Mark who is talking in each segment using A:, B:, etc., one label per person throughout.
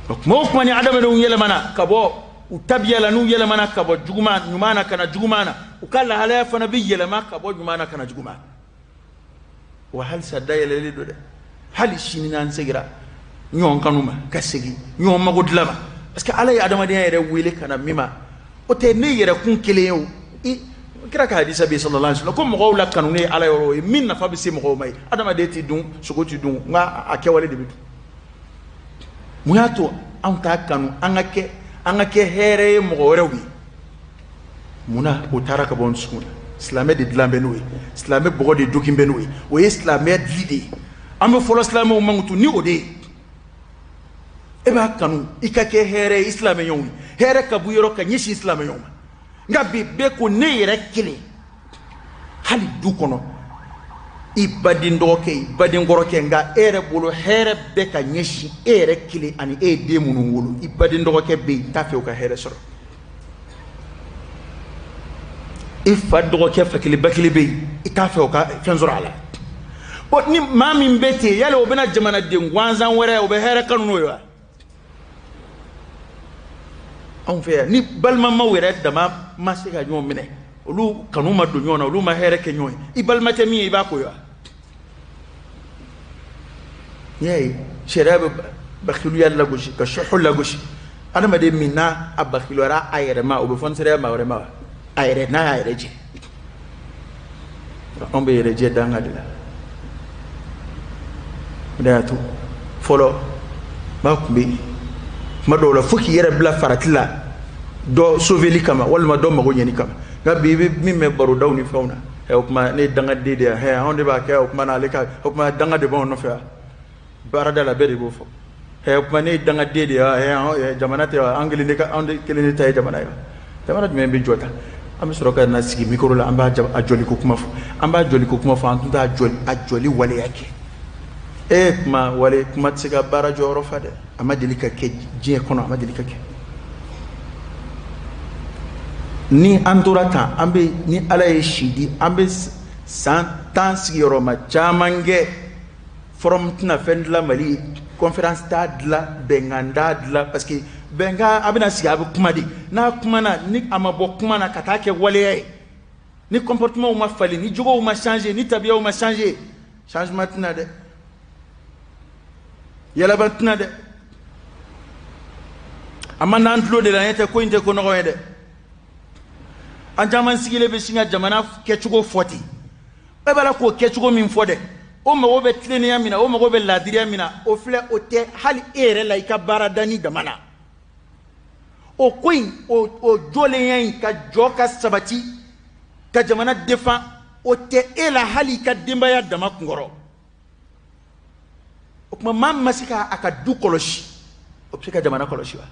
A: O kuma o kuma, ni adamadenw yɛlɛmana ka bɔ u tabiya la, n'u yɛlɛmana ka bɔ juguman ɲuman na ka na juguman na, u ka lahalaya fana bɛ yɛlɛma ka bɔ ɲuman na ka na juguman. Wa halisa dayɛlɛlen don dɛ, hali sini n'an segira ɲɔgɔn kanu ma, ka segin ɲɔgɔn mago dilan ma, parce que Ala ye adamadenya yɛrɛ wele ka na min ma, o tɛ ne yɛrɛ kun kelen ye. O i kira ka hadisa bɛ sallallahu alaihi wasallam ko mɔgɔw la kanu ne Ala yɔrɔ o ye min nafa bɛ se mɔgɔw ma ye. Adamaden tɛ dun, sogo tɛ dun, nka a kɛwale de bɛ dun. Mun y'a to anw t'a kanu an ka kɛ hɛrɛ ye mɔgɔ wɛrɛw ye? Munna o taara ka bɔ n dusukun na? Silamɛ de dilan bɛ n'o ye, silamɛ bɔgɔ de dogin bɛ n'o ye, o ye silamɛ dili de ye. An bɛ fɔlɔ silamɛw mankutu ni o de ye. E b'a kanu i ka kɛ hɛrɛ ye i silamɛɲɔgɔnw ye, hɛrɛ ka bɔ yɔrɔ ka ɲɛsin silamɛɲɔgɔn ma. Nka bi bɛɛ ko ne yɛrɛ kelen. Hali du kɔnɔ, i baden dɔgɔkɛ, i baden kɔrɔkɛ, nka e yɛrɛ bolo hɛrɛ bɛɛ ka ɲɛsin e yɛrɛ kelen ani e ye den minnu wolo. I baden dɔgɔkɛ bɛ yen, i t'a fɛ o ka hɛrɛ sɔrɔ. I fa dɔgɔkɛ fa kelen ba kelen bɛ yen, i t'a fɛ o ka fɛn sɔrɔ a la. Bon, ni maa min bɛ ten, yali o bɛna jamanaden gansan wɛrɛ o bɛ hɛrɛ kanu n'o ye wa? Anw fɛ yan, ni balimamaw yɛrɛ dama ma se ka ɲɔgɔn minɛ, olu kanu ma don ɲɔgɔn na, olu ma hɛrɛ kɛ ɲɔgɔn ye, i balima tɛ min ye, i b'a ko ye wa? N'i y'a ye sariya bɛ bakiluya lagosi ka suhu lagosi, adamaden min n'a a bakiluyara a yɛrɛ ma, o bɛ fɔ sariya maa wɛrɛ ma wa? A yɛrɛ n'a y'a yɛrɛ jɛ, anw bɛ yɛrɛ jɛ danga de la. O de y'a to fɔlɔ maa tun bɛ yen, kuma dɔw la fo k'i yɛrɛ bila farati la dɔ sauveli kama walima dɔ mago ɲɛni kama. Nka bi, i bɛ min mɛn barodaw ni fɛnw na, ɛ, o tuma ne ye dangaden de ye, hɛ, anw de b'a kɛ, o tuma na ale ka, o tuma danga de b'anw nɔfɛ wa? Baarada la, bɛɛ de b'o fɔ. Ɛ, o tuma ne ye dangaden de ye, ɛ, jamana tɛ wa? An kelen de ka, anw de kelen de ta ye jamana ye wa? Jamana jumɛn bɛ jɔ ta? An bɛ sɔrɔ ka na sigi micro la, an b'a a jɔliko kuma fɔ, an b'a jɔliko kuma fɔ, an tun t'a jɔli a jɔli waleya kɛ. E kuma wale kuma tɛ se ka baara jɔyɔrɔ fa dɛ. A ma deli ka kɛ diɲɛ kɔnɔ, a ma deli ka kɛ. Ni an tora tan, an bɛ ni Ala ye si di, an bɛ san 10 sigiyɔrɔma caman kɛ, forum tɛna fɛn dilan Mali, conférence t'a dilan, bɛnkan t'a dilan, parce que bɛnkan a bɛna sigi, a bɛ kuma de. N'a kumana, ni a ma bɔ kuma na ka taa kɛ waleya ye, ni comportement ma falen, ni jogow ma changer, ni tabiyaw ma changer, changement tɛna dɛ, yɛlɛma tɛna dɛ. A man d'an tulo de la, ɲɛ tɛ ko in tɛ ko nɔgɔ ye dɛ. An caman sigilen bɛ sin ka jamana kɛcogo fɔ ten. E b'a la k'o kɛcogo min fɔ dɛ, o mago bɛ tilennenya min na, o mago bɛ laadiriya min na, o filɛ, o tɛ hali e yɛrɛ la i ka baarada dama na. O ko in, o jɔlenya in, ka jɔ ka sabati ka jamana defan, o tɛ e la hali i ka denbaya dama kunkɔrɔ. O tuma, maa min ma se k'a ka du kɔlɔsi, o bɛ se ka jamana kɔlɔsi wa?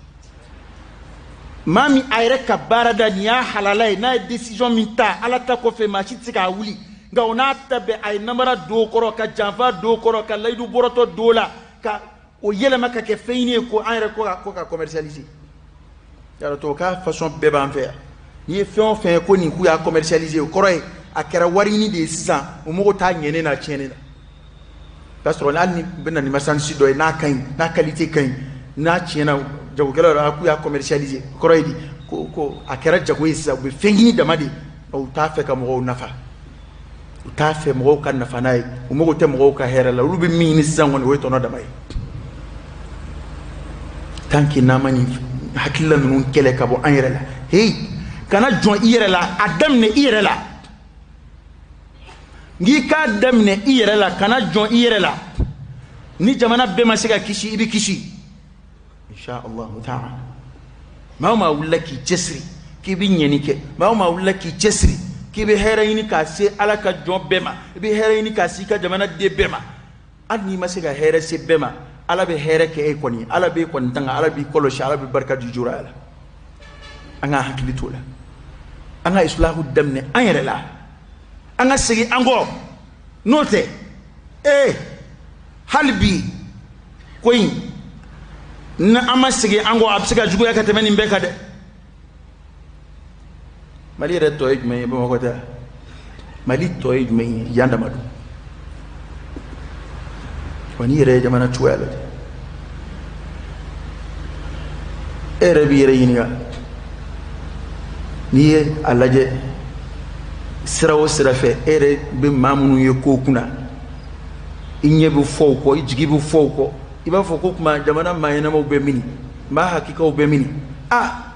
A: Maa min a yɛrɛ ka baarada nin y'a halala ye, n'a ye décision min ta, Ala ta kɔfɛ maa si tɛ se k'a wuli, nka o n'a ta bɛɛ, a ye namara don o kɔrɔ, ka janfa don o kɔrɔ, ka layidu bɔrɔtɔ don o la, ka o yɛlɛma ka kɛ fɛn ɲini ye, ko an yɛrɛ ko ka commercialiser. Yarɔ, to k'a façon bɛɛ b'an fɛ yan. N'i ye fɛn o fɛn ye ko nin k'u y'a commercialiser, o kɔrɔ ye a kɛra wari ɲini de ye sisan. O mago t'a ɲɛnen n'a tiɲɛnen na. O y'a sɔrɔ hali ni bɛ na ni marchandise dɔ ye, n'a ka ɲi, n'a qualité ka ɲi, n'a tiɲɛna, jagokɛlaw yɛrɛ k'u y'a commercialiser, o kɔrɔ ye di? Ko a kɛra jago ye sisan. U bɛ fɛn ɲini dama de, u t'a fɛ ka mɔgɔw nafa, u t'a fɛ mɔgɔw ka nafa n'a ye, u mago tɛ mɔgɔw ka hɛrɛ la. Olu bɛ min ɲini sisan kɔni, o ye tɔnɔ dama ye. Tant que n'an ma nin hakilila ninnu kɛlɛ ka bɔ an yɛrɛ la, hey, kana jɔn i yɛrɛ la, a daminɛ i yɛrɛ la. N'i k'a daminɛ i yɛrɛ la, kana jɔn i yɛrɛ la. Ni jamana bɛɛ ma se ka kisi, i bɛ kisi insha Allahu ta'ala. Maa o maa wulila k'i cɛsiri k'i bɛ ɲɛni kɛ, maa o maa wulila k'i cɛsiri k'i bɛ hɛrɛ ɲini k'a se Ala ka jɔn bɛɛ ma, i bɛ hɛrɛ ɲini k'a se i ka jamana den bɛɛ ma, hali n'i ma se ka hɛrɛ se bɛɛ ma, Ala bɛ hɛrɛ kɛ e kɔni, Ala b'e kɔni tanga, Ala b'i kɔlɔsi, Ala bɛ barika di juraya la. An ka hakili t'o la, an ka islahu daminɛ an yɛrɛ la, an ka segin an kɔ. N'o tɛ, ee, hali bi ko in, ni an ma segin an kɔ, a bɛ se ka juguya ka tɛmɛ nin bɛɛ kan dɛ. Mali yɛrɛ tɔ ye jumɛn ye? Bamakɔ tɛ? Mali tɔ ye jumɛn ye? Yan dama don wa. N'i yɛrɛ ye jamana cogoya lajɛ, E yɛrɛ b'i yɛrɛ ɲininka, n'i ye a lajɛ sira o sira fɛ, e yɛrɛ bɛ maa minnu ye kow kunna, i ɲɛ bɛ fɔ u kɔ, i jigi bɛ fɔ u kɔ, i b'a fɔ ko kuma jamana maa ɲɛnamaw bɛ mini, maa hakikaw bɛ mini? A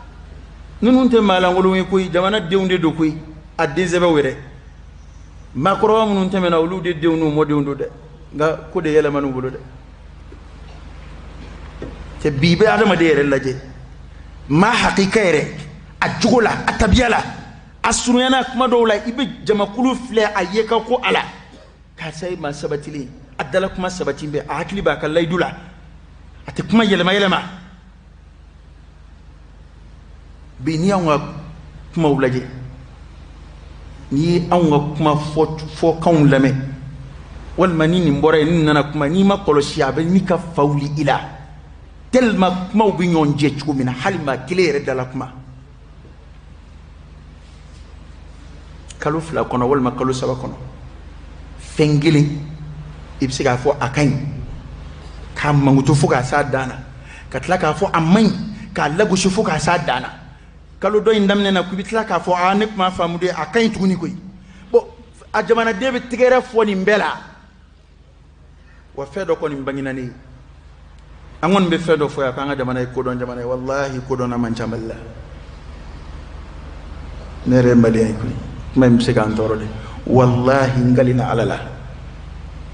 A: ninnu tɛ maa lankolonw ye koyi, jamana denw de don koyi, a densɛbɛw yɛrɛ. Maakɔrɔba minnu tɛmɛna, olu de denw n'u mɔdenw don dɛ, nka ko de yɛlɛman'u bolo dɛ. Cɛ, bi i bɛ adamaden yɛrɛ lajɛ, maa hakika yɛrɛ, a jogo la, a tabiya la, a surunyana kuma dɔw la, i bɛ jamakulu filɛ, a ye ka ko a la, karisa ye maa sabatilen, a dala kuma sabati bɛ, a hakili b'a ka layidu la, a tɛ kuma yɛlɛma yɛlɛma. Bi n'i y'anw ka kumaw lajɛ, n'i ye anw ka kuma fɔkanw lamɛn, walima ni nin bɔra yen, ni nana kuma, n'i ma kɔlɔsi, a bɛ n'i ka fa wuli i la, tellement kumaw bɛ ɲɔgɔn jɛ cogo min na, hali maa kelen yɛrɛ dala kuma kalo 2 kɔnɔ walima kalo 3 kɔnɔ, fɛn kelen i bɛ se k'a fɔ a ka ɲi, k'a mankutu fo k'a s'a dan na, ka tila k'a fɔ a man ɲi, k'a lagosi fo k'a s'a dan na. Kalo dɔ in daminɛ na, k'i bɛ tila k'a fɔ aa, ne tun m'a faamu de, a ka ɲi tuguni koyi. Bon, a jamanaden bɛ tɛgɛrɛ fɔ nin bɛɛ la. Wa fɛn dɔ kɔni bangena ne ye, an kɔni bɛ fɛn dɔ fɔ yan k'an ka jamana ye kodɔn jamana ye. Walahi, kodɔnna man ca Mali la. Ne yɛrɛ ye maliyɛn ye koyi, kuma in bɛ se k'an tɔɔrɔ dɛ. Walahi, n kalina Ala la,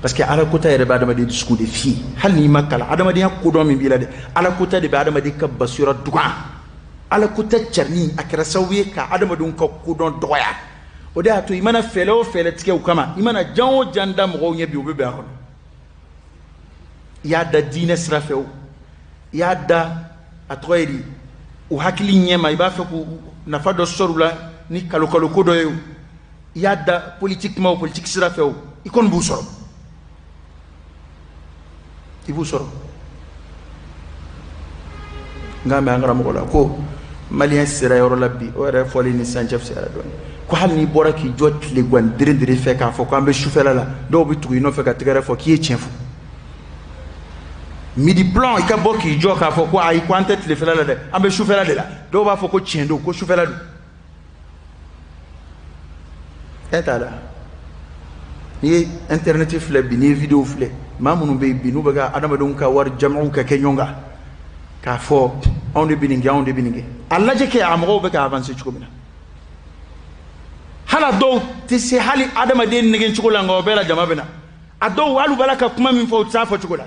A: parce que Ala kota yɛrɛ bɛ adamaden dusukun de fiye. Hali n'i ma kalan, adamadenya kodɔn min b'i la dɛ, Ala kota de bɛ adamaden ka basira dugan. Ala kota carinni, a kɛra sababu ye ka adamadenw ka kodɔn dɔgɔya. O de y'a to i mana fɛɛrɛ o fɛɛrɛ tigɛ u kama, i mana jan o jan da mɔgɔw ɲɛ bi, u bɛ bɛn a kɔnɔ. I y'a da diinɛ sira fɛ o, i y'a da a tɔgɔ ye di, u hakili ɲɛma, i b'a fɛ k'u nafa dɔ sɔrɔ u la ni kalo kalo ko dɔ ye o, i y'a da politique ma o, politique sira fɛ o, i kɔni b'u sɔrɔ, i b'u sɔrɔ. N k'a mɛn an karamɔgɔ la ko maliyɛn sera yɔrɔ la bi, o yɛrɛ fɔlen ni sisan cɛ fisayara dɔɔnin, ko hali n'i bɔra k'i jɔ tilegan dere fɛ k'a fɔ k'an bɛ sufɛla la, dɔw bɛ tugu i nɔfɛ ka tɛgɛrɛ fɔ k'i ye tiɲɛ fɔ. Midi plomb, i ka bɔ k'i jɔ k'a fɔ ko ayi, ko an tɛ tilefɛla la dɛ, an bɛ sufɛla de la, dɔw b'a fɔ ko tiɲɛ don, ko sufɛla don. E t'a la, n'i ye internet filɛ bi, n'i ye vidéo filɛ, maa minnu bɛ yen bi, n'u bɛ ka adamadenw ka wari jamaw ka kɛ ɲɔgɔn kan k'a fɔ anw de bɛ nin kɛ, anw de bɛ nin kɛ, a lajɛ kɛ, a mɔgɔw bɛ ka avancer cogo min na, hali a dɔw tɛ se hali adamaden nɛgɛ cogo la, nka o bɛɛ la jama bɛ na. A dɔw hali u b'a la ka kuma min fɔ, u tɛ s'a fɔ cogo la.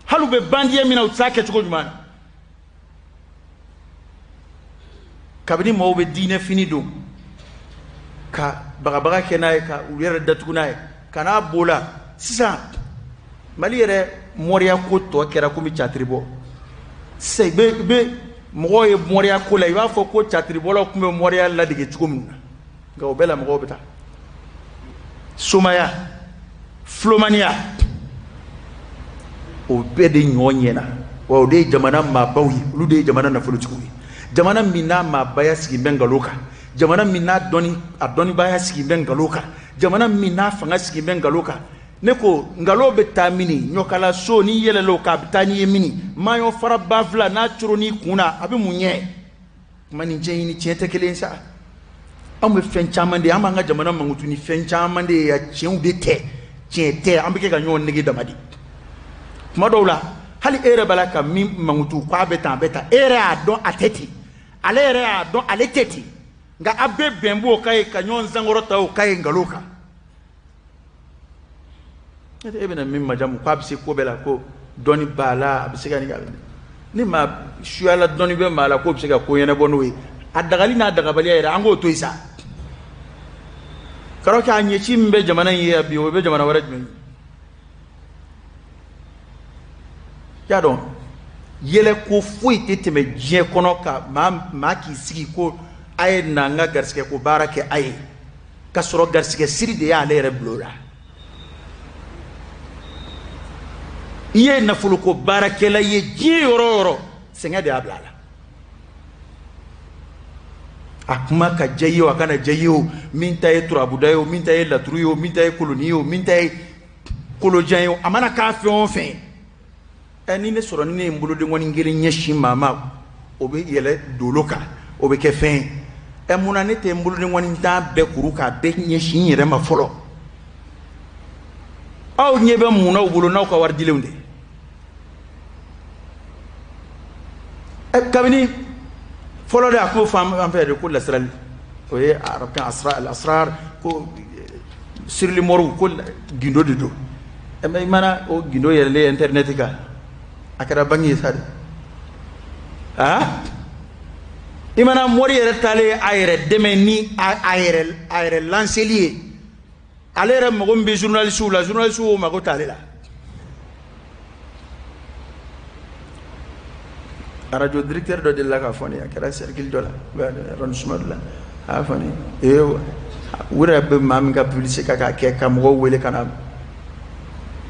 A: Hali u bɛ bandiya min na, u tɛ s'a kɛ cogo ɲuman na. Kabini mɔgɔw bɛ diinɛ fini don ka bagabaga kɛ n'a ye, ka u yɛrɛ datugu n'a ye, ka n'a b'o la sisan, Mali yɛrɛ mɔriya ko tɔ kɛra komi catiri bɔ. Sisan i bɛ mɔgɔw ye mɔriya ko la, i b'a fɔ ko catiribɔlaw tun bɛ mɔriya ladege cogo min na, nka o bɛɛ la mɔgɔw bɛ taa somaya, filomaniya, o bɛɛ de ɲɔ ɲɛna. Wa o de ye jamana maabaw ye, olu de ye jamana nafolotigiw ye. Jamana min n'a maabaya sigi bɛ nkalon kan, jamana min n'a dɔnni, a dɔnnibaya sigi bɛ nkalon kan, jamana min n'a fanga sigi bɛ nkalon kan. Ne ko nkalon bɛ taa mini? Ɲɔkala so, n'i yɛlɛla o kan, a bɛ taa n'i ye mini? Maɲɔ fara ba fila n'a coro n'i kun na, a bɛ mun ɲɛ? Kuma ni tiɲɛ ni tiɲɛ tɛ kelen sa. Anw bɛ fɛn caman de ye, an b'an ka jamana mankutu ni fɛn caman de ye, tiɲɛw de tɛ, tiɲɛ tɛ. An bɛ kɛ ka ɲɔgɔn nege dama de. Kuma dɔw la, hali e yɛrɛ b'a la ka min mankutu k'a bɛ tan, a bɛ tan, e yɛrɛ y'a dɔn a tɛ ten, ale yɛrɛ y'a dɔn ale tɛ ten, nka a bɛɛ bɛn b'o kan ye ka ɲɔgɔn sankɔrɔta o kan ye nkalon kan. E bɛna min majamu k'a bɛ se ko bɛɛ la, ko dɔnni b'a la, a bɛ se ka nin kɛ, ni maa suyala dɔnni bɛ maa la k'o bɛ se ka ko ɲɛnabɔ n'o ye, a dagali n'a dagabaliya yɛrɛ, an k'o to yen sa. Kɔrɔ k'a ɲɛci min bɛ jamana in ye yan bi, o bɛ jamana wɛrɛ jumɛn ye? I y'a dɔn, yɛlɛko foyi tɛ tɛmɛ diɲɛ kɔnɔ ka maa k'i sigi ko a ye na n ka garisɛgɛ ko baara kɛ a ye, ka sɔrɔ garisɛgɛ siri de y'ale yɛrɛ bila o la. I ye nafoloko baarakɛla ye diɲɛ yɔrɔ o yɔrɔ, sɛgɛn de y'a bila a la. A kuma ka diya i ye o, a kana diya i ye o, min ta ye turabuda ye o, min ta ye laturu ye o, min ta ye koloni ye o, min ta ye kolojan ye o, a mana k'a fɛn o fɛn ye. Ɛ ni ne sɔrɔ ni ne ye n bolodenkɔni kelen ɲɛsin maa ma, o bɛ yɛlɛ dolo kan, o bɛ kɛ fɛn ye. Ɛ mun na ne tɛ n bolodenkɔni tan bɛɛ kuru k'a bɛɛ ɲɛsin n yɛrɛ ma fɔlɔ? Aw ɲɛ bɛ mun n'aw bolo n'aw ka wari dilenw tɛ? Ɛ kabini fɔlɔ de a kun fɔ an fɛ de ko lasirali, o ye arabukan asrar, asrar ko sirili moriw ko gindo de don. Ɛ mais i mana o gindo yɛlɛlen internet kan, a kɛra bangi ye sa dɛ. Aa i mana mori yɛrɛ taalen a yɛrɛ dɛmɛ ni a yɛrɛ lanceli ye, ale yɛrɛ mago min bɛ journaliste la, journaliste o mago t'ale la. Radio directeur dɔ delila k'a fɔ ne ye, a kɛra cercle dɔ la, arrondissement dɔ la, a y'a fɔ ne ye, ee u yɛrɛ bɛ maa min ka publicité ka k'a kɛ ka mɔgɔw wele ka na,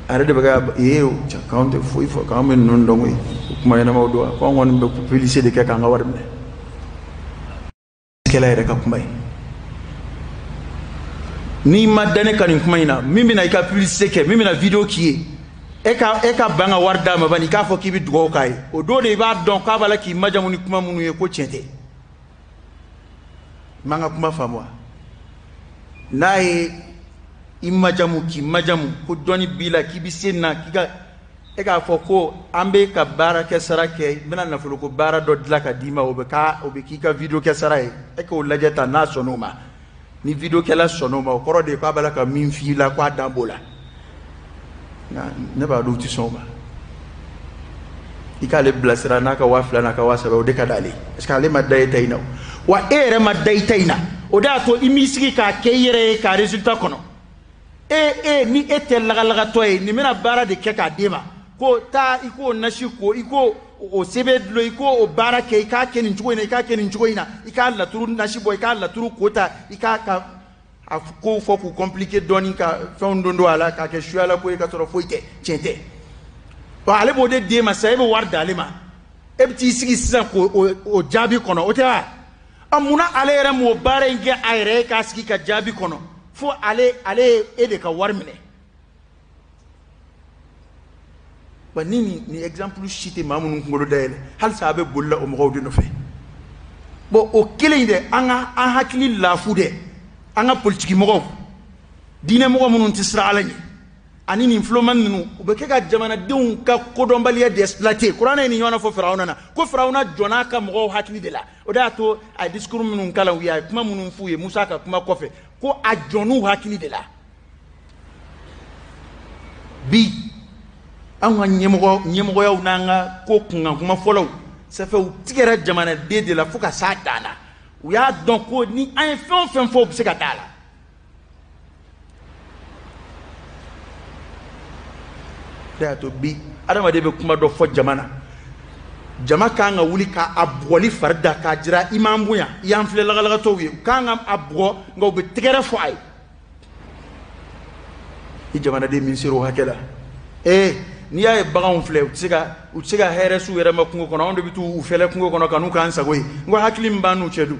A: a yɛrɛ de bɛ ka ee k'anw tɛ foyi fɔ, k'anw bɛ ninnu dɔn koyi, o kuma ɲɛnamaw don, ko anw kɔni bɛ publicité de kɛ k'an ka wari minɛ. Kɛla yɛrɛ ka kuma ye. N'i ma da ne ka nin kuma in na, min bɛna i ka publicité kɛ, min bɛna vidéo k'i ye, e ka ban ka wari d'a ma bani, i k'a fɔ k'i bɛ dugawu k'a ye, o don de i b'a dɔn k'a b'a la k'i majamu ni kuma minnu ye ko tiɲɛ tɛ. N m'an ka kuma faamu wa? N'a ye i majamu k'i majamu ko dɔnni b'i la, k'i bɛ se nin na, k'i ka e k'a fɔ ko an bɛ ka baara kɛ sara kɛ, n bɛna nafoloko baara dɔ dilan ka d'i ma, o bɛ k'i ka vidéo kɛ sara ye, e k'o lajɛ tan n'a sɔnn'o ma. Ni vidéo kɛla sɔnn'o ma, o kɔrɔ de ye k'a b'a la ka min f'i la k'a dan b'o la. Nka ne b'a dɔn u tɛ sɔn o ma. I k'ale bilasira n'a ka 2000 n'a ka 3000, o de ka d'ale ye, parce que ale ma da e ta in na, wa e yɛrɛ ma da i ta in na. O de y'a to i m'i sigi k'a kɛ i yɛrɛ ye k'a résultat kɔnɔ. E ni e tɛ lagalagatɔ ye, nin bɛna baara de kɛ k'a d'e ma, ko taa i k'o nasi ko, i k'o o sɛbɛn dulon, i k'o baara kɛ, i k'a kɛ nin cogo in na, i k'a kɛ nin cogo in na, i k'a laturu nasi bɔ, i k'a laturu ko ta, i k'a ka a kow fɔ k'u compliquer dɔɔni, ka fɛnw don don a la, k'a kɛ suyala ko ye ka sɔrɔ foyi tɛ, tiɲɛ tɛ. Wa ale b'o de d'e ma sisan, e bɛ wari d'ale ma, e bɛ t'i sigi sisan k'o jaabi kɔnɔ, o tɛ wa? A munna ale yɛrɛ m'o baara in kɛ a yɛrɛ ye k'a sigi ka jaabi kɔnɔ, fo ale ye e de ka wari minɛ? Wa ni nin exemple si tɛ maa minnu kunkolo dayɛlɛ, halisa a bɛ boli la o mɔgɔw de nɔfɛ. Bon o kelen in dɛ, an ka an hakili lafu dɛ, an ka politiki mɔgɔw, diinɛ mɔgɔ minnu tɛ siran Ala ɲɛ, ani nin filomani ninnu, u bɛ kɛ ka jamanadenw ka kodɔnbaliya de exploiter. Kuranɛ ye nin ɲɔgɔnna fɔ Firawuna na, ko Firawuna jɔnna ka mɔgɔw hakili de la. O de y'a to a ye discours minnu kalan u ye, a ye kuma minnu f'u ye Musa ka kuma kɔfɛ, ko a jɔnn'u hakili de la. Bi anw ka ɲɛmɔgɔyaw n'an ka ko kunkan kuma fɔlɔw, sɛfɛ u tigɛra jamanaden de la fo ka s'a dan na. U y'a dɔn ko ni an ye fɛn o fɛn fɔ, u bɛ se ka d'a la. O de y'a to bi adamaden bɛ kuma dɔ fɔ jama na, jama kan ka wuli k'a bugɔli fari da k'a jira i m'an bonya, i y'an filɛ lagalagatɔw ye. U kan ka a bugɔ, nka u bɛ tɛgɛrɛ fɔ a ye. Ni jamanaden min sera o hakɛ la, ee n'i y'a ye baganw filɛ, u tɛ se ka hɛrɛ s'u yɛrɛ ma kungo kɔnɔ, anw de bɛ t'u fɛlɛ kungo kɔnɔ ka n'u k'an sago ye. N ko hakili min b'an n'u cɛ dun,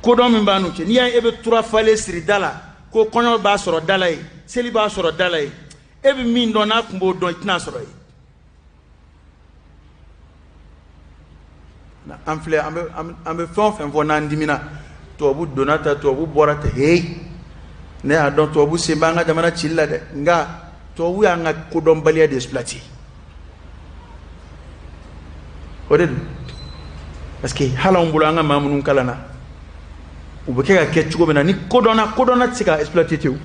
A: kodɔn min b'an n'u cɛ, n'i y'a ye e bɛ tura falen siri da la, ko kɔɲɔ b'a sɔrɔ da la yen, seli b'a sɔrɔ da la yen, e bɛ min dɔn n'a tun b'o dɔn, i tɛna sɔrɔ yen. An filɛ, an bɛ fɛn o fɛn fɔ n'an dimina, tubabu donna ta, tubabu bɔra ta, heyi ne y'a dɔn tubabu sen b'an ka jamana cili la dɛ, nka tubabu y'an ka kodɔnbaliya de exploiter. O de don, parce que hali anw bolo an ka maa minnu kalanna, u bɛ kɛ ka kɛ cogo min na, ni kodɔnna tɛ se ka exploiter ten.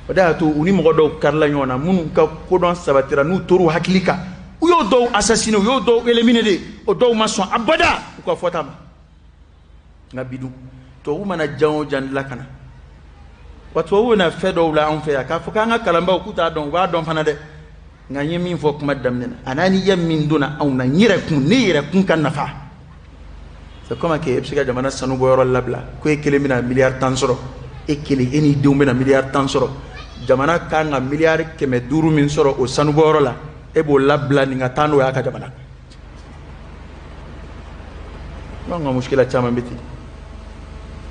A: O de y'a to u ni mɔgɔ dɔw karila ɲɔgɔn na, minnu ka kodɔn sabatira, n'u tor'u hakili kan, u y'o dɔw assassiner, u y'o dɔw éliminer de, o dɔw ma sɔn abada u ka fɔta ma. Nka bi dun tubabu mana jan o jan dilan ka na, wa tubabu bɛna fɛn dɔw la anw fɛ yan k'a fɔ k'an ka kalanbaaw k'u t'a dɔn, u b'a dɔn fana dɛ. Nka n ye min fɔ kuma daminɛ na, a n'a ni ye min donna anw na, n yɛrɛ kun, ne yɛrɛ kun ka nafa. C'est comme que e bɛ se ka jamana sanu bɔyɔrɔ labila ko e kelen bɛna miliyari 10 sɔrɔ, e kelen, e n'i denw bɛna miliyari 10 sɔrɔ, jamana kan ka miliyari 500 min sɔrɔ o sanu bɔyɔrɔ la, e b'o labila nin ka taa n'o y'a ka jamana. Anw ka muskila caman bɛ ten.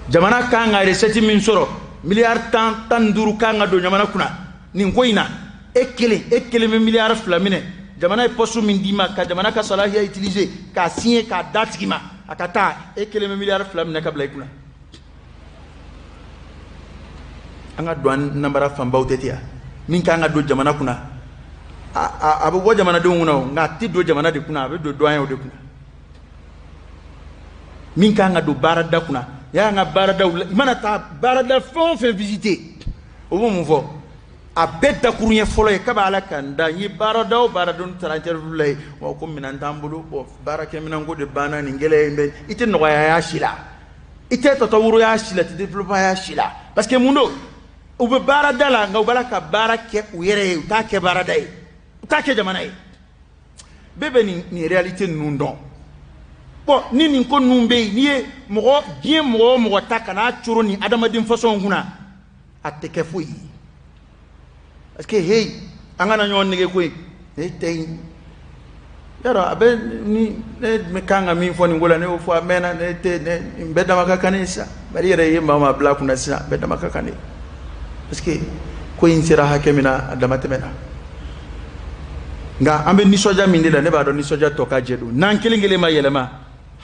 A: Jamana kan ka recette min sɔrɔ, miliyari 10, 15 kan ka don jamana kunna nin ko in na, e kelen bɛ miliyari 2 minɛ Jamana ye poste min d'i ma ka jamana ka salahiya utiliser k'a signer k'a d'a tigi ma, a ka taa, e kelen bɛ miliyari 2 minɛ ka bila i kunna. An ka douane namara fanbaw tɛ ten yan. Min kan ka don jamana kunna, a bɛ bɔ jamanadenw kunna o, nka a tɛ don jamana de kunna, a bɛ don douaniers de kunna. Min kan ka don baarada kunna, y'an ka baaradaw la, i mana taa baarada fɛn o fɛn visiter, o b'o mun fɔ? A bɛɛ dakuruɲɛ fɔlɔ ye kabi Ala ka n da, n ye baarada o baarada n taara interview la yen, wa ko minɛn t'an bolo, bon baarakɛminɛnko de banna, nin gɛlɛya in bɛ, i tɛ nɔgɔya y'a si la, i tɛ tatawuro y'a si la, i tɛ développement y'a si la, parce que mun don? U bɛ baarada la, nka u b'a la ka baara kɛ u yɛrɛ ye, u t'a kɛ baarada ye, u t'a kɛ jamana ye. Bɛɛ bɛ nin réalité ninnu dɔn. Bon, ni nin ko ninnu bɛ yen, n'i ye mɔgɔ diɲɛ mɔgɔ o mɔgɔ ta ka n'a coro nin adamaden façon kunna, a tɛ kɛ foyi ye. Parce que hey, an kana ɲɔgɔn nege koyi, ne tɛ yen. Yarɔ a bɛ ni ne kan ka min fɔ nin ko la, ne y'o fɔ a mɛnna, ne tɛ ne nin bɛɛ dama ka kan ne ye sisan. Bari i yɛrɛ ye maa o maa bila a kunna sisan, bɛɛ dama ka kan ne ye. Parce que ko in sera hakɛ min na, a dama tɛmɛna. Nka an bɛ nisɔndiya min de la, ne b'a dɔn nisɔndiya tɔ ka jɛ don. N'an kelen kelen ma yɛlɛma,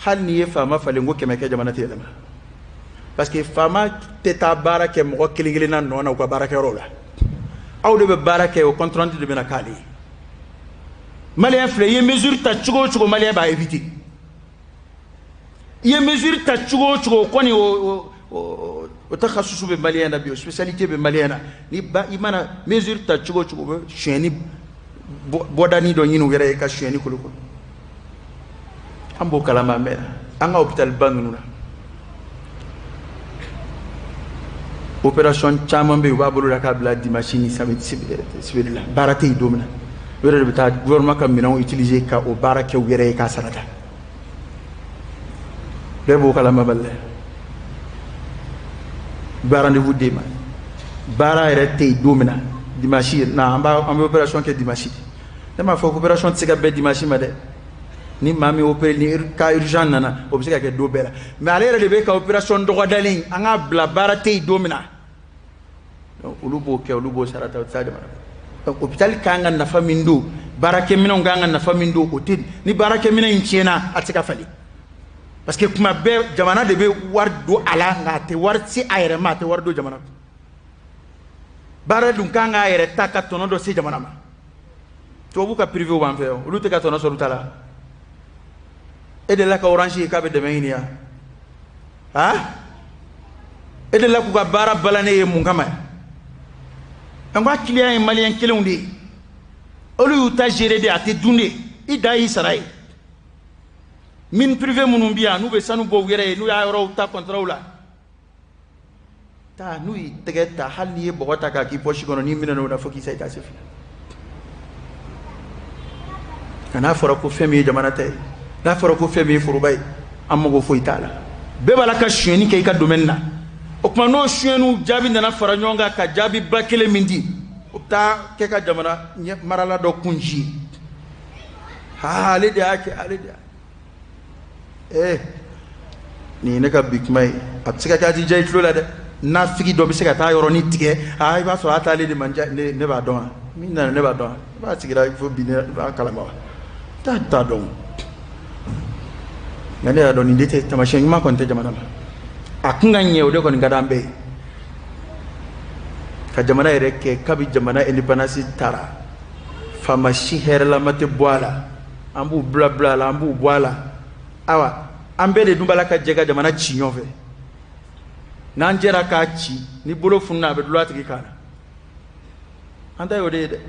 A: hali n'i ye faama falen ko 100 kɛ, jamana tɛ yɛlɛma. Parce que faama tɛ taa baara kɛ mɔgɔ kelen kelenna nɔ na u ka baarakɛyɔrɔ la. Aw de bɛ baara kɛ, o compte rendu de bɛna k'ale ye. Malien filɛ, i ye mesure ta cogo o cogo, malien b'a éviter. I ye mesure ta cogo o cogo, o kɔni o takhasusu bɛ malien na bi, o spécialité bɛ malien na. Ni ba i mana mesure ta cogo o cogo, u bɛ sonyɛni bɔdani dɔ ɲini u yɛrɛ ye ka sonyɛni kolokolo. An b'o kalama a mɛnna. An ka hôpital ba ninnu na, opération caman bɛ yen, u b'a bolo la k'a bila dimanche ni samedi sibiri la, baara tɛ yen don min na, u yɛrɛ de bɛ taa gouvernement ka minɛnw utiliser ka o baara kɛ u yɛrɛ ye k'a sarata. Bɛɛ b'o kalama bali dɛ. U bɛ rendez-vous d'e ma, baara yɛrɛ tɛ yen don min na, dimanche na an bɛ opération kɛ dimanche. Ne m'a fɔ ko opération tɛ se ka bɛn dimanche ma dɛ. Ni maa min opéré ni cas urgent nana, o bɛ se ka kɛ don bɛɛ la, mais ale yɛrɛ de bɛ ka opération dɔgɔdalen an k'a bila baara tɛ yen don min na. Donc olu b'o kɛ, olu b'o sarata, o tɛ taa jamana kɔnɔ. Donc hôpital kan ka nafa min don, baarakɛminɛnw kan ka nafa min don, o tɛ. Ni baarakɛminɛn in tiɲɛna, a tɛ se ka falen, parce que kuma bɛɛ jamana de bɛ wari don a la, nka a tɛ wari se a yɛrɛ ma, a tɛ wari don jamana kɔnɔ. Baara dun kan k'a yɛrɛ ta ka tɔnɔ dɔ se jamana ma. Tubabu ka privé b'an fɛ yan, olu tɛ ka tɔnɔ sɔrɔ u ta la. E delila ka Orange ye k'a bɛ dɛmɛ ɲini yan? Han? E delila k'u ka baara balannen ye mun kama? An ka client ye malien kelenw de ye, olu y'u ta gérer de, a tɛ dun de, i dan y'i sara ye. Mine privé minnu bɛ yan, n'u bɛ sanu bɔ u yɛrɛ ye, n'u y'a yɔrɔw ta contrat la, taa n'u y'i tɛgɛ ta, hali n'i ye bɔgɔ ta k'a k'i poche kɔnɔ, n'i minɛna o la fo k'i sa, i t'a se fila. Nka n'a fɔra ko fɛn min ye jamana ta ye, n'a fɔra ko fɛn min ye foroba ye, an mago foyi t'a la. Bɛɛ b'a la ka sonyɛni kɛ i ka domaine na. O tuma n'o sonyɛniw jaabi nana fara ɲɔgɔn kan ka jaabi ba kelen min di, o bɛ taa kɛ ka jamana marala dɔ kun ci ye. Haa, ale de y'a kɛ, ale de y'a kɛ. Nin ye ne ka bi kuma ye. A bɛ se ka kɛ a ti diya i tulo la dɛ. Nafigi dɔ bɛ se ka taa yɔrɔnin tigɛ, aa i b'a sɔrɔ a t'ale de man diya, ne b'a dɔn wa? Min nana ne b'a dɔn wa? I b'a sigira fo bi, ne b'a kalama wa? T'a dɔn. Nka ne y'a dɔn nin de tɛ taamasiyɛn ɲuman kɔni tɛ jamana ma. A kun ka ɲɛ, o de kɔni ka d'an bɛɛ ye. Ka jamana yɛrɛ kɛ kabi jamana indépendance taara, faama si hɛrɛlama tɛ bɔ a la, an b'u bila bila a la, an b'u bɔ a la. Ayiwa, an bɛɛ de dun b'a la ka jɛ ka jamana ci ɲɔgɔn fɛ. N'an jɛra k'a ci, ni bolo fununa a bɛ dulon a tigi kan na. An ta y'o de ye dɛ.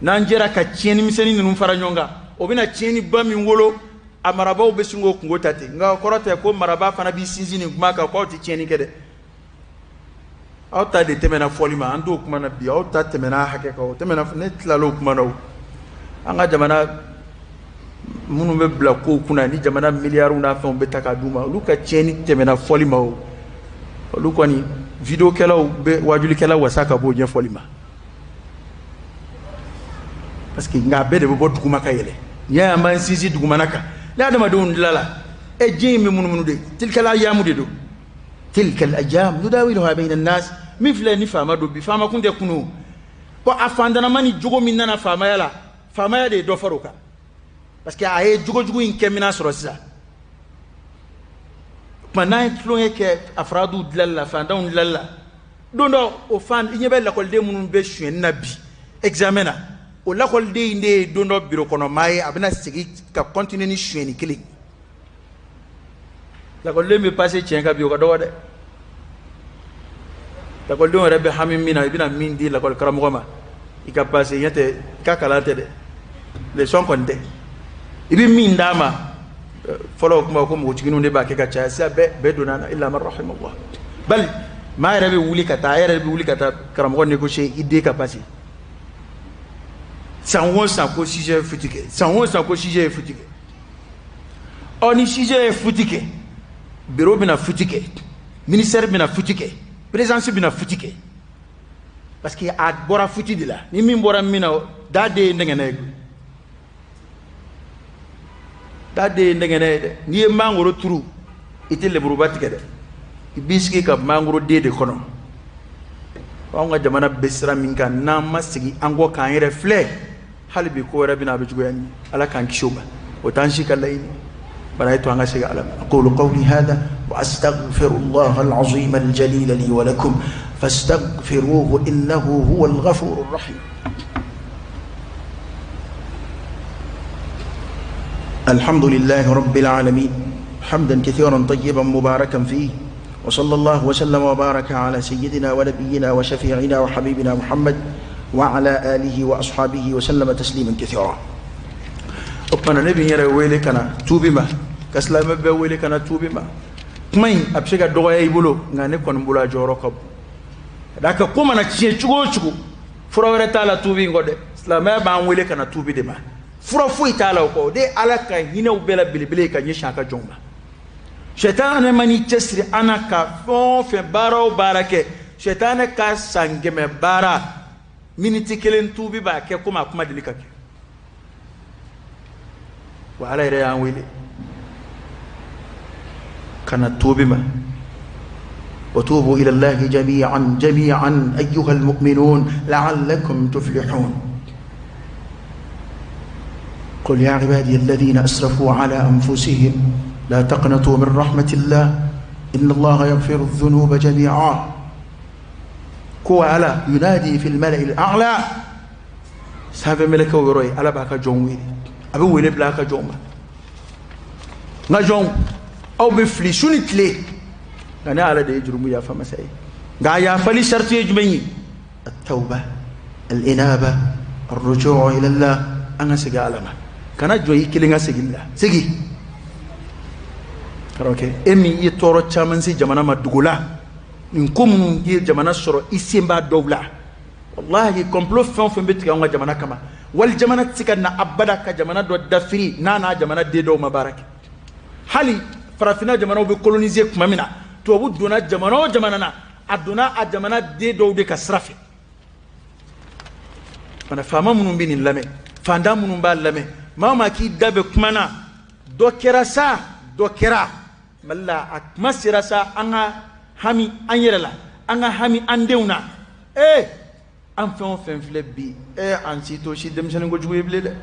A: N'an jɛra ka tiɲɛni misɛnnin ninnu fara ɲɔgɔn kan, o bɛna tiɲɛniba min wolo, a marabaaw bɛ sin k'o kungo ta ten. Nka o kɔrɔ tɛ ko marabaa fana b'i sinsin nin kuma kan k'aw tɛ tiɲɛni kɛ dɛ. Aw ta de tɛmɛna fɔli ma, an t'o kuma na bi. Aw ta tɛmɛna hakɛ kan, o tɛmɛna, ne tilala o kuma na o. An ka jamana minnu bɛ bila kow kunna ni jamana miliyariw n'a fɛnw bɛ ta k'a d'u ma, olu ka tiɲɛni tɛmɛna fɔli ma o. Olu kɔni videokɛlaw bɛ wajulikɛla wasa ka b'o ɲɛfɔli ma. Parce que nka a bɛɛ de bɛ bɔ duguma ka yɛlɛ. N'i y'a ye an b'an sinsin dugumana kan, ni adamadenw tilala, diɲɛ in bɛ munumunu de, tilkal ayamu de don. Tilkal ayam nudawiluha bayna nas. Min filɛ ni faama don bi, faama kun tɛ kunu. Bon, a fantanama ni jogo min nana faamaya la, Faamaya de ye dɔ fara o kan, parce que a ye jogojugu in kɛ minɛn sɔrɔ sisan. Tuma n'an ye tulonkɛ kɛ afiradiw dilali la, fantanw dilali la, don dɔ o fan, i ɲɛ bɛ lakɔliden minnu bɛ sonyɛni na bi examen na, o lakɔliden in de ye don dɔ biro kɔnɔ maa ye, a bɛna segin ka continuer ni sonyɛni kelen. Lakɔliden bɛ passer tiɲɛ kan bi, o ka dɔgɔ dɛ. Lakɔlidenw yɛrɛ bɛ hami min na, i bɛna min di lakɔli karamɔgɔ ma i ka passer, ɲɛ tɛ i ka kalan tɛ dɛ, leçon kɔni tɛ, i bɛ min d'a ma. Fɔlɔ o kuma ko npogotigininw de b'a kɛ ka caya, sisan bɛɛ donna na, illa man rahimallah. Bali maa yɛrɛ bɛ wuli ka taa, a yɛrɛ bɛ wuli ka taa karamɔgɔ négocier i den ka passer. San o san ko sujet ye fuite kɛ, san o san ko sujet ye fuite kɛ. Ɔ ni sujet ye fuite kɛ, bureau bɛna fuite kɛ, ministère bɛna fuite kɛ, présidence bɛna fuite kɛ, parce que a bɔra fuite de la. Ni min bɔra min na, da den ye nɛgɛnɛ ye, da den ye nɛgɛnɛ ye dɛ. N'i ye mangoro turu, i tɛ lemuruba tigɛ dɛ, i b'i sigi ka mangoro den de kɔnɔ. Anw ka jamana bɛ sira min kan, n'an ma segin an kɔ k'an yɛrɛ filɛ, hali bi ko wɛrɛ bɛ na, a bɛ juguya ni Ala k'an kisi o ma, o t'an si ka laɲini. Bana ye to an ka segin Ala ma.
B: أقول قولي هذا وأستغفر الله العظيم الجليل لي ولكم فاستغفروه إنه هو الغفور الرحيم. الحمد لله رب العالمين حمدا كثيرا طيبا مباركا فيه، وصلى الله وسلم وبارك على سيدنا ونبينا وشفيعنا وحبيبنا محمد وعلى آله وأصحابه وسلم تسليما كثيرا.
A: O tuma na ne bɛ n yɛrɛ wele ka na tuubi ma, ka silamɛ bɛɛ wele ka na tuubi ma. Kuma in a bɛ se ka dɔgɔya i bolo, nka ne kɔni bolo a jɔyɔrɔ ka bon. Ka d'a kan ko mana tiɲɛ cogo o cogo, fura wɛrɛ t'a la tuubi in kɔ dɛ. Silamɛya b'an wele ka na tuubi de ma, fura foyi t'a la o kɔ. O de ye Ala ka hinɛw bɛɛ la belebele ye ka ɲɛsin a ka jɔnw ma. Sɛtanɛ man'i cɛsiri an na ka fɛn o fɛn, baara o baara kɛ, sɛtanɛ ka san 100 baara miniti kelen tuubi b'a kɛ komi a kuma deli ka kɛ. Wa Ala yɛrɛ y'an wele ka na tuubi ma.
B: وتوبوا إلى الله جميعا جميعا أيها المؤمنون لعلكم تفلحون. قل يا عبادي الذين أسرفوا على أنفسهم لا تقنطوا من رحمة الله إن الله يغفر الذنوب جميعا.
A: Ko Ala ينادي في الملأ الأعلى, sanfɛ mɛlɛkɛw yɔrɔ ye, Ala b'a ka jɔnw wele, a bɛ wele bila a ka jɔnw ma. N ka jɔnw, aw bɛ fili su ni tile, nka ne Ala de ye jurumu yafa masa ye. Nka a yafali sariti ye jumɛn ye?
B: التوبة الإنابة الرجوع إلى الله.
A: An ka segin Ala ma. Kana jɔ i kelen ka segin la, segin karamɔgɔkɛ. E min ye tɔɔrɔ caman se jamana ma dugu la, nin ko minnu ye jamana sɔrɔ, i sen b'a dɔw la. Walahi, complot fɛn o fɛn bɛ tigɛ anw ka jamana kama, wali jamana tɛ se ka na abada ka jamana dɔ dafiri n'a n'a jamana den dɔw ma baara kɛ. Hali farafinna jamanaw bɛ coloniser tuma min na, tubabu donna jamana o jamana na, a donna a jamana den dɔw de ka sira fɛ. Fana faama minnu bɛ nin lamɛn, fantan minnu b'a lamɛn, maa o maa k'i da bɛ kuma na, dɔ kɛra sa, dɔ kɛra Mali la, a kuma sera sa, an ka hami an yɛrɛ la, an ka hami an denw na. Ee, an fɛn o fɛn filɛ bi, ee, an si t'o si denmisɛnnin kojugu ye bilen dɛ.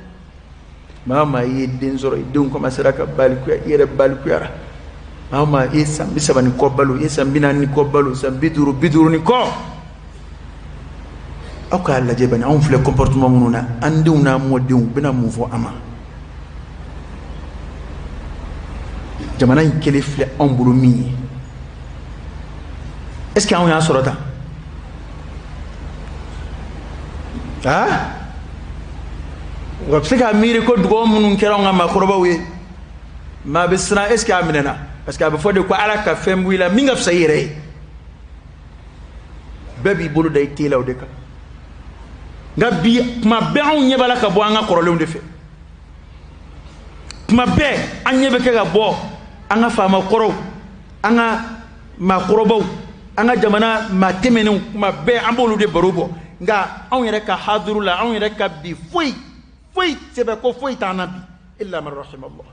A: Maa o maa i ye den sɔrɔ, i denw commencera ka balikuya, i yɛrɛ balikuyara. Maa o maa i ye san 30 ni kɔ balo, i ye san 40 ni kɔ balo, san 50, 50 ni kɔ, aw k'a lajɛ bani, anw filɛ comportement minnu na, an denw n'an mɔdenw bɛna mun fɔ an ma? Jamana in kelen filɛ anw bolo min ye, est ce que anw y'a sɔrɔ tan? Ah, o bɛ se k'a miiri ko dugawu minnu kɛra anw ka maakɔrɔbaw ye, maa bɛ siran, est ce que a minɛna? Parce que a bɛ fɔ de ko Ala ka fɛn bɔ i la min ka fisa i yɛrɛ ye. Bɛɛ b'i bolo da i te la o de kan. Nka bi tuma bɛɛ anw ɲɛ b'a la ka bɔ an ka kɔrɔlenw de fɛ. Tuma bɛɛ an ɲɛ bɛ kɛ ka bɔ an ka faama kɔrɔw, an ka maakɔrɔbaw, an ka jamana maa tɛmɛnenw, tuma bɛɛ an b'olu de baro bɔ. Nka anw yɛrɛ ka hadiru la, anw yɛrɛ ka bi foyi foyi sɛbɛ ko foyi t'an na bi, illa man rahimallah.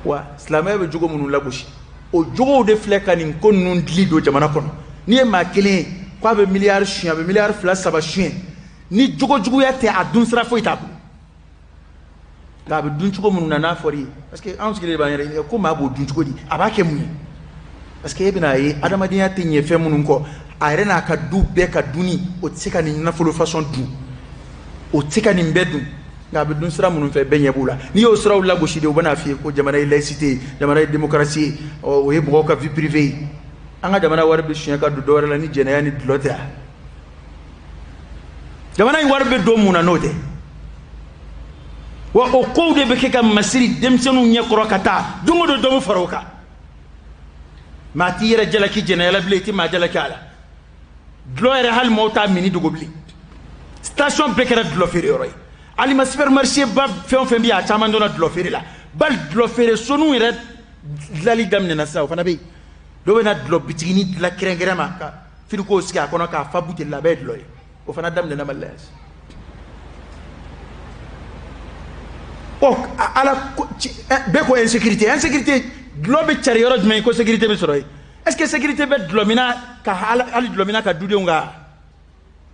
A: Wa silamɛya bɛ jogo minnu lagosi, o jogow de filɛ ka nin ko ninnu dili don jamana kɔnɔ. N'i ye maa kelen ye k'a bɛ miliyari suɲɛ, a bɛ miliyari 2 3 suɲɛ, Ni jogojuguya tɛ, a dun sira foyi t'a bolo. Nka a bɛ dun cogo minnu na n'a fɔra i ye, parce que anw sigilen b'an yɛrɛ ɲininka ko maa b'o dun cogo di, a b'a kɛ mun ye? Parce que e bɛna ye adamadenya tɛ ɲɛ fɛn minnu kɔ, a yɛrɛ n'a ka du bɛɛ ka dunni, o tɛ se ka nin nafolo façon dun, o tɛ se ka nin bɛɛ dun. Nka a bɛ dun sira minnu fɛ, bɛɛ ɲɛ b'u la. N'i y'o siraw lagosi de, u bɛna f'i ye ko jamana ye laïcité ye, jamana ye démocratie ye, o ye mɔgɔw ka vie privée ye. An ka jamana wari bɛ suɲɛ ka don dɔwɛrɛ la ni jɛnɛya ni dulɔ tɛ. Jamana in wari bɛ don mun na n'o tɛ? Wa o kow de bɛ kɛ ka masiri denmisɛnninw ɲɛkɔrɔ ka taa don o don, dɔ bɛ fara o kan. Maa t'i yɛrɛ jalaki jɛnɛya la bilen, i tɛ maa jalaki a la. Dulɔ yɛrɛ, hali maaw t'a mini dogo bilen. Station bɛɛ kɛra dulɔ feere yɔrɔ ye. Alima supermarché ba fɛn o fɛn bɛ yen, a caman donna dulɔ feere la. Bali dulɔ feere soniw yɛrɛ dilanli daminɛna sisan, o fana bɛ yen. Dɔw bɛ na dulɔ bitiginin dilan kɛrɛnkɛrɛn ma ka frigo sigi a kɔnɔ k'a fa buteli la, a bɛɛ ye dulɔ ye. O fana daminɛna Mali la yan. Ɔ ala bɛɛ ko insécurité, insécurité, dulɔ bɛ cari yɔrɔ jumɛn ko sécurité bɛ sɔrɔ yen? Est-ce que sécurité bɛ dulɔminna ka hali dulɔminna ka dudenw ka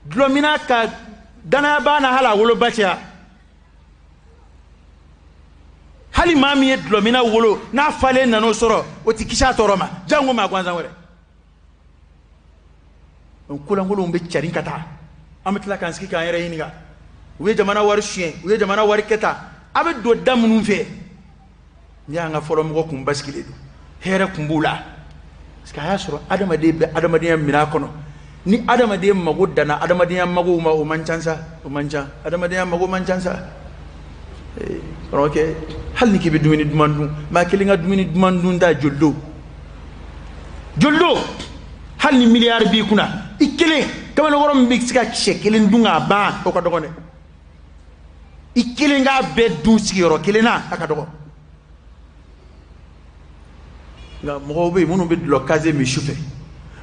A: dulɔminna ka danayabaa na hali a woloba cɛ? Hali maa min ye dulɔminna wolo n'a falen nan'o sɔrɔ, o ti kisi a tɔɔrɔ ma, jango maa gansan wɛrɛ. Donc kolankolonw bɛ cari ka taa, an bɛ tila k'an sigi k'an yɛrɛ ɲininka. U ye jamana wari suɲɛ, u ye jamana wari kɛ tan. A bɛ don da minnu fɛ, n'i y'an ka fɔlɔmɔgɔ kun basigilen don, hɛrɛ kun b'u la. Parce que a y'a sɔrɔ adamaden bɛ adamadenya minɛ kɔnɔ. Ni adamaden mago danna adamadenya magow ma, o man ca sa, o man ca. Adamadenya mago man ca sa. Karamɔgɔkɛ, hali ni k'i bɛ dumuni duman dun, maa kelen ka dumuni duman dun ta joli don? Joli don? Hali ni miliyari b'i kunna, i kelen kamalenkɔrɔ min bɛ se ka kisɛ kelen dun k'a ban, o ka dɔgɔn dɛ. I kelen k'a bɛɛ dun sigiyɔrɔ kelen na, a ka dɔgɔ. Nka mɔgɔw bɛ yen minnu bɛ dulɔ kaze min sufɛ,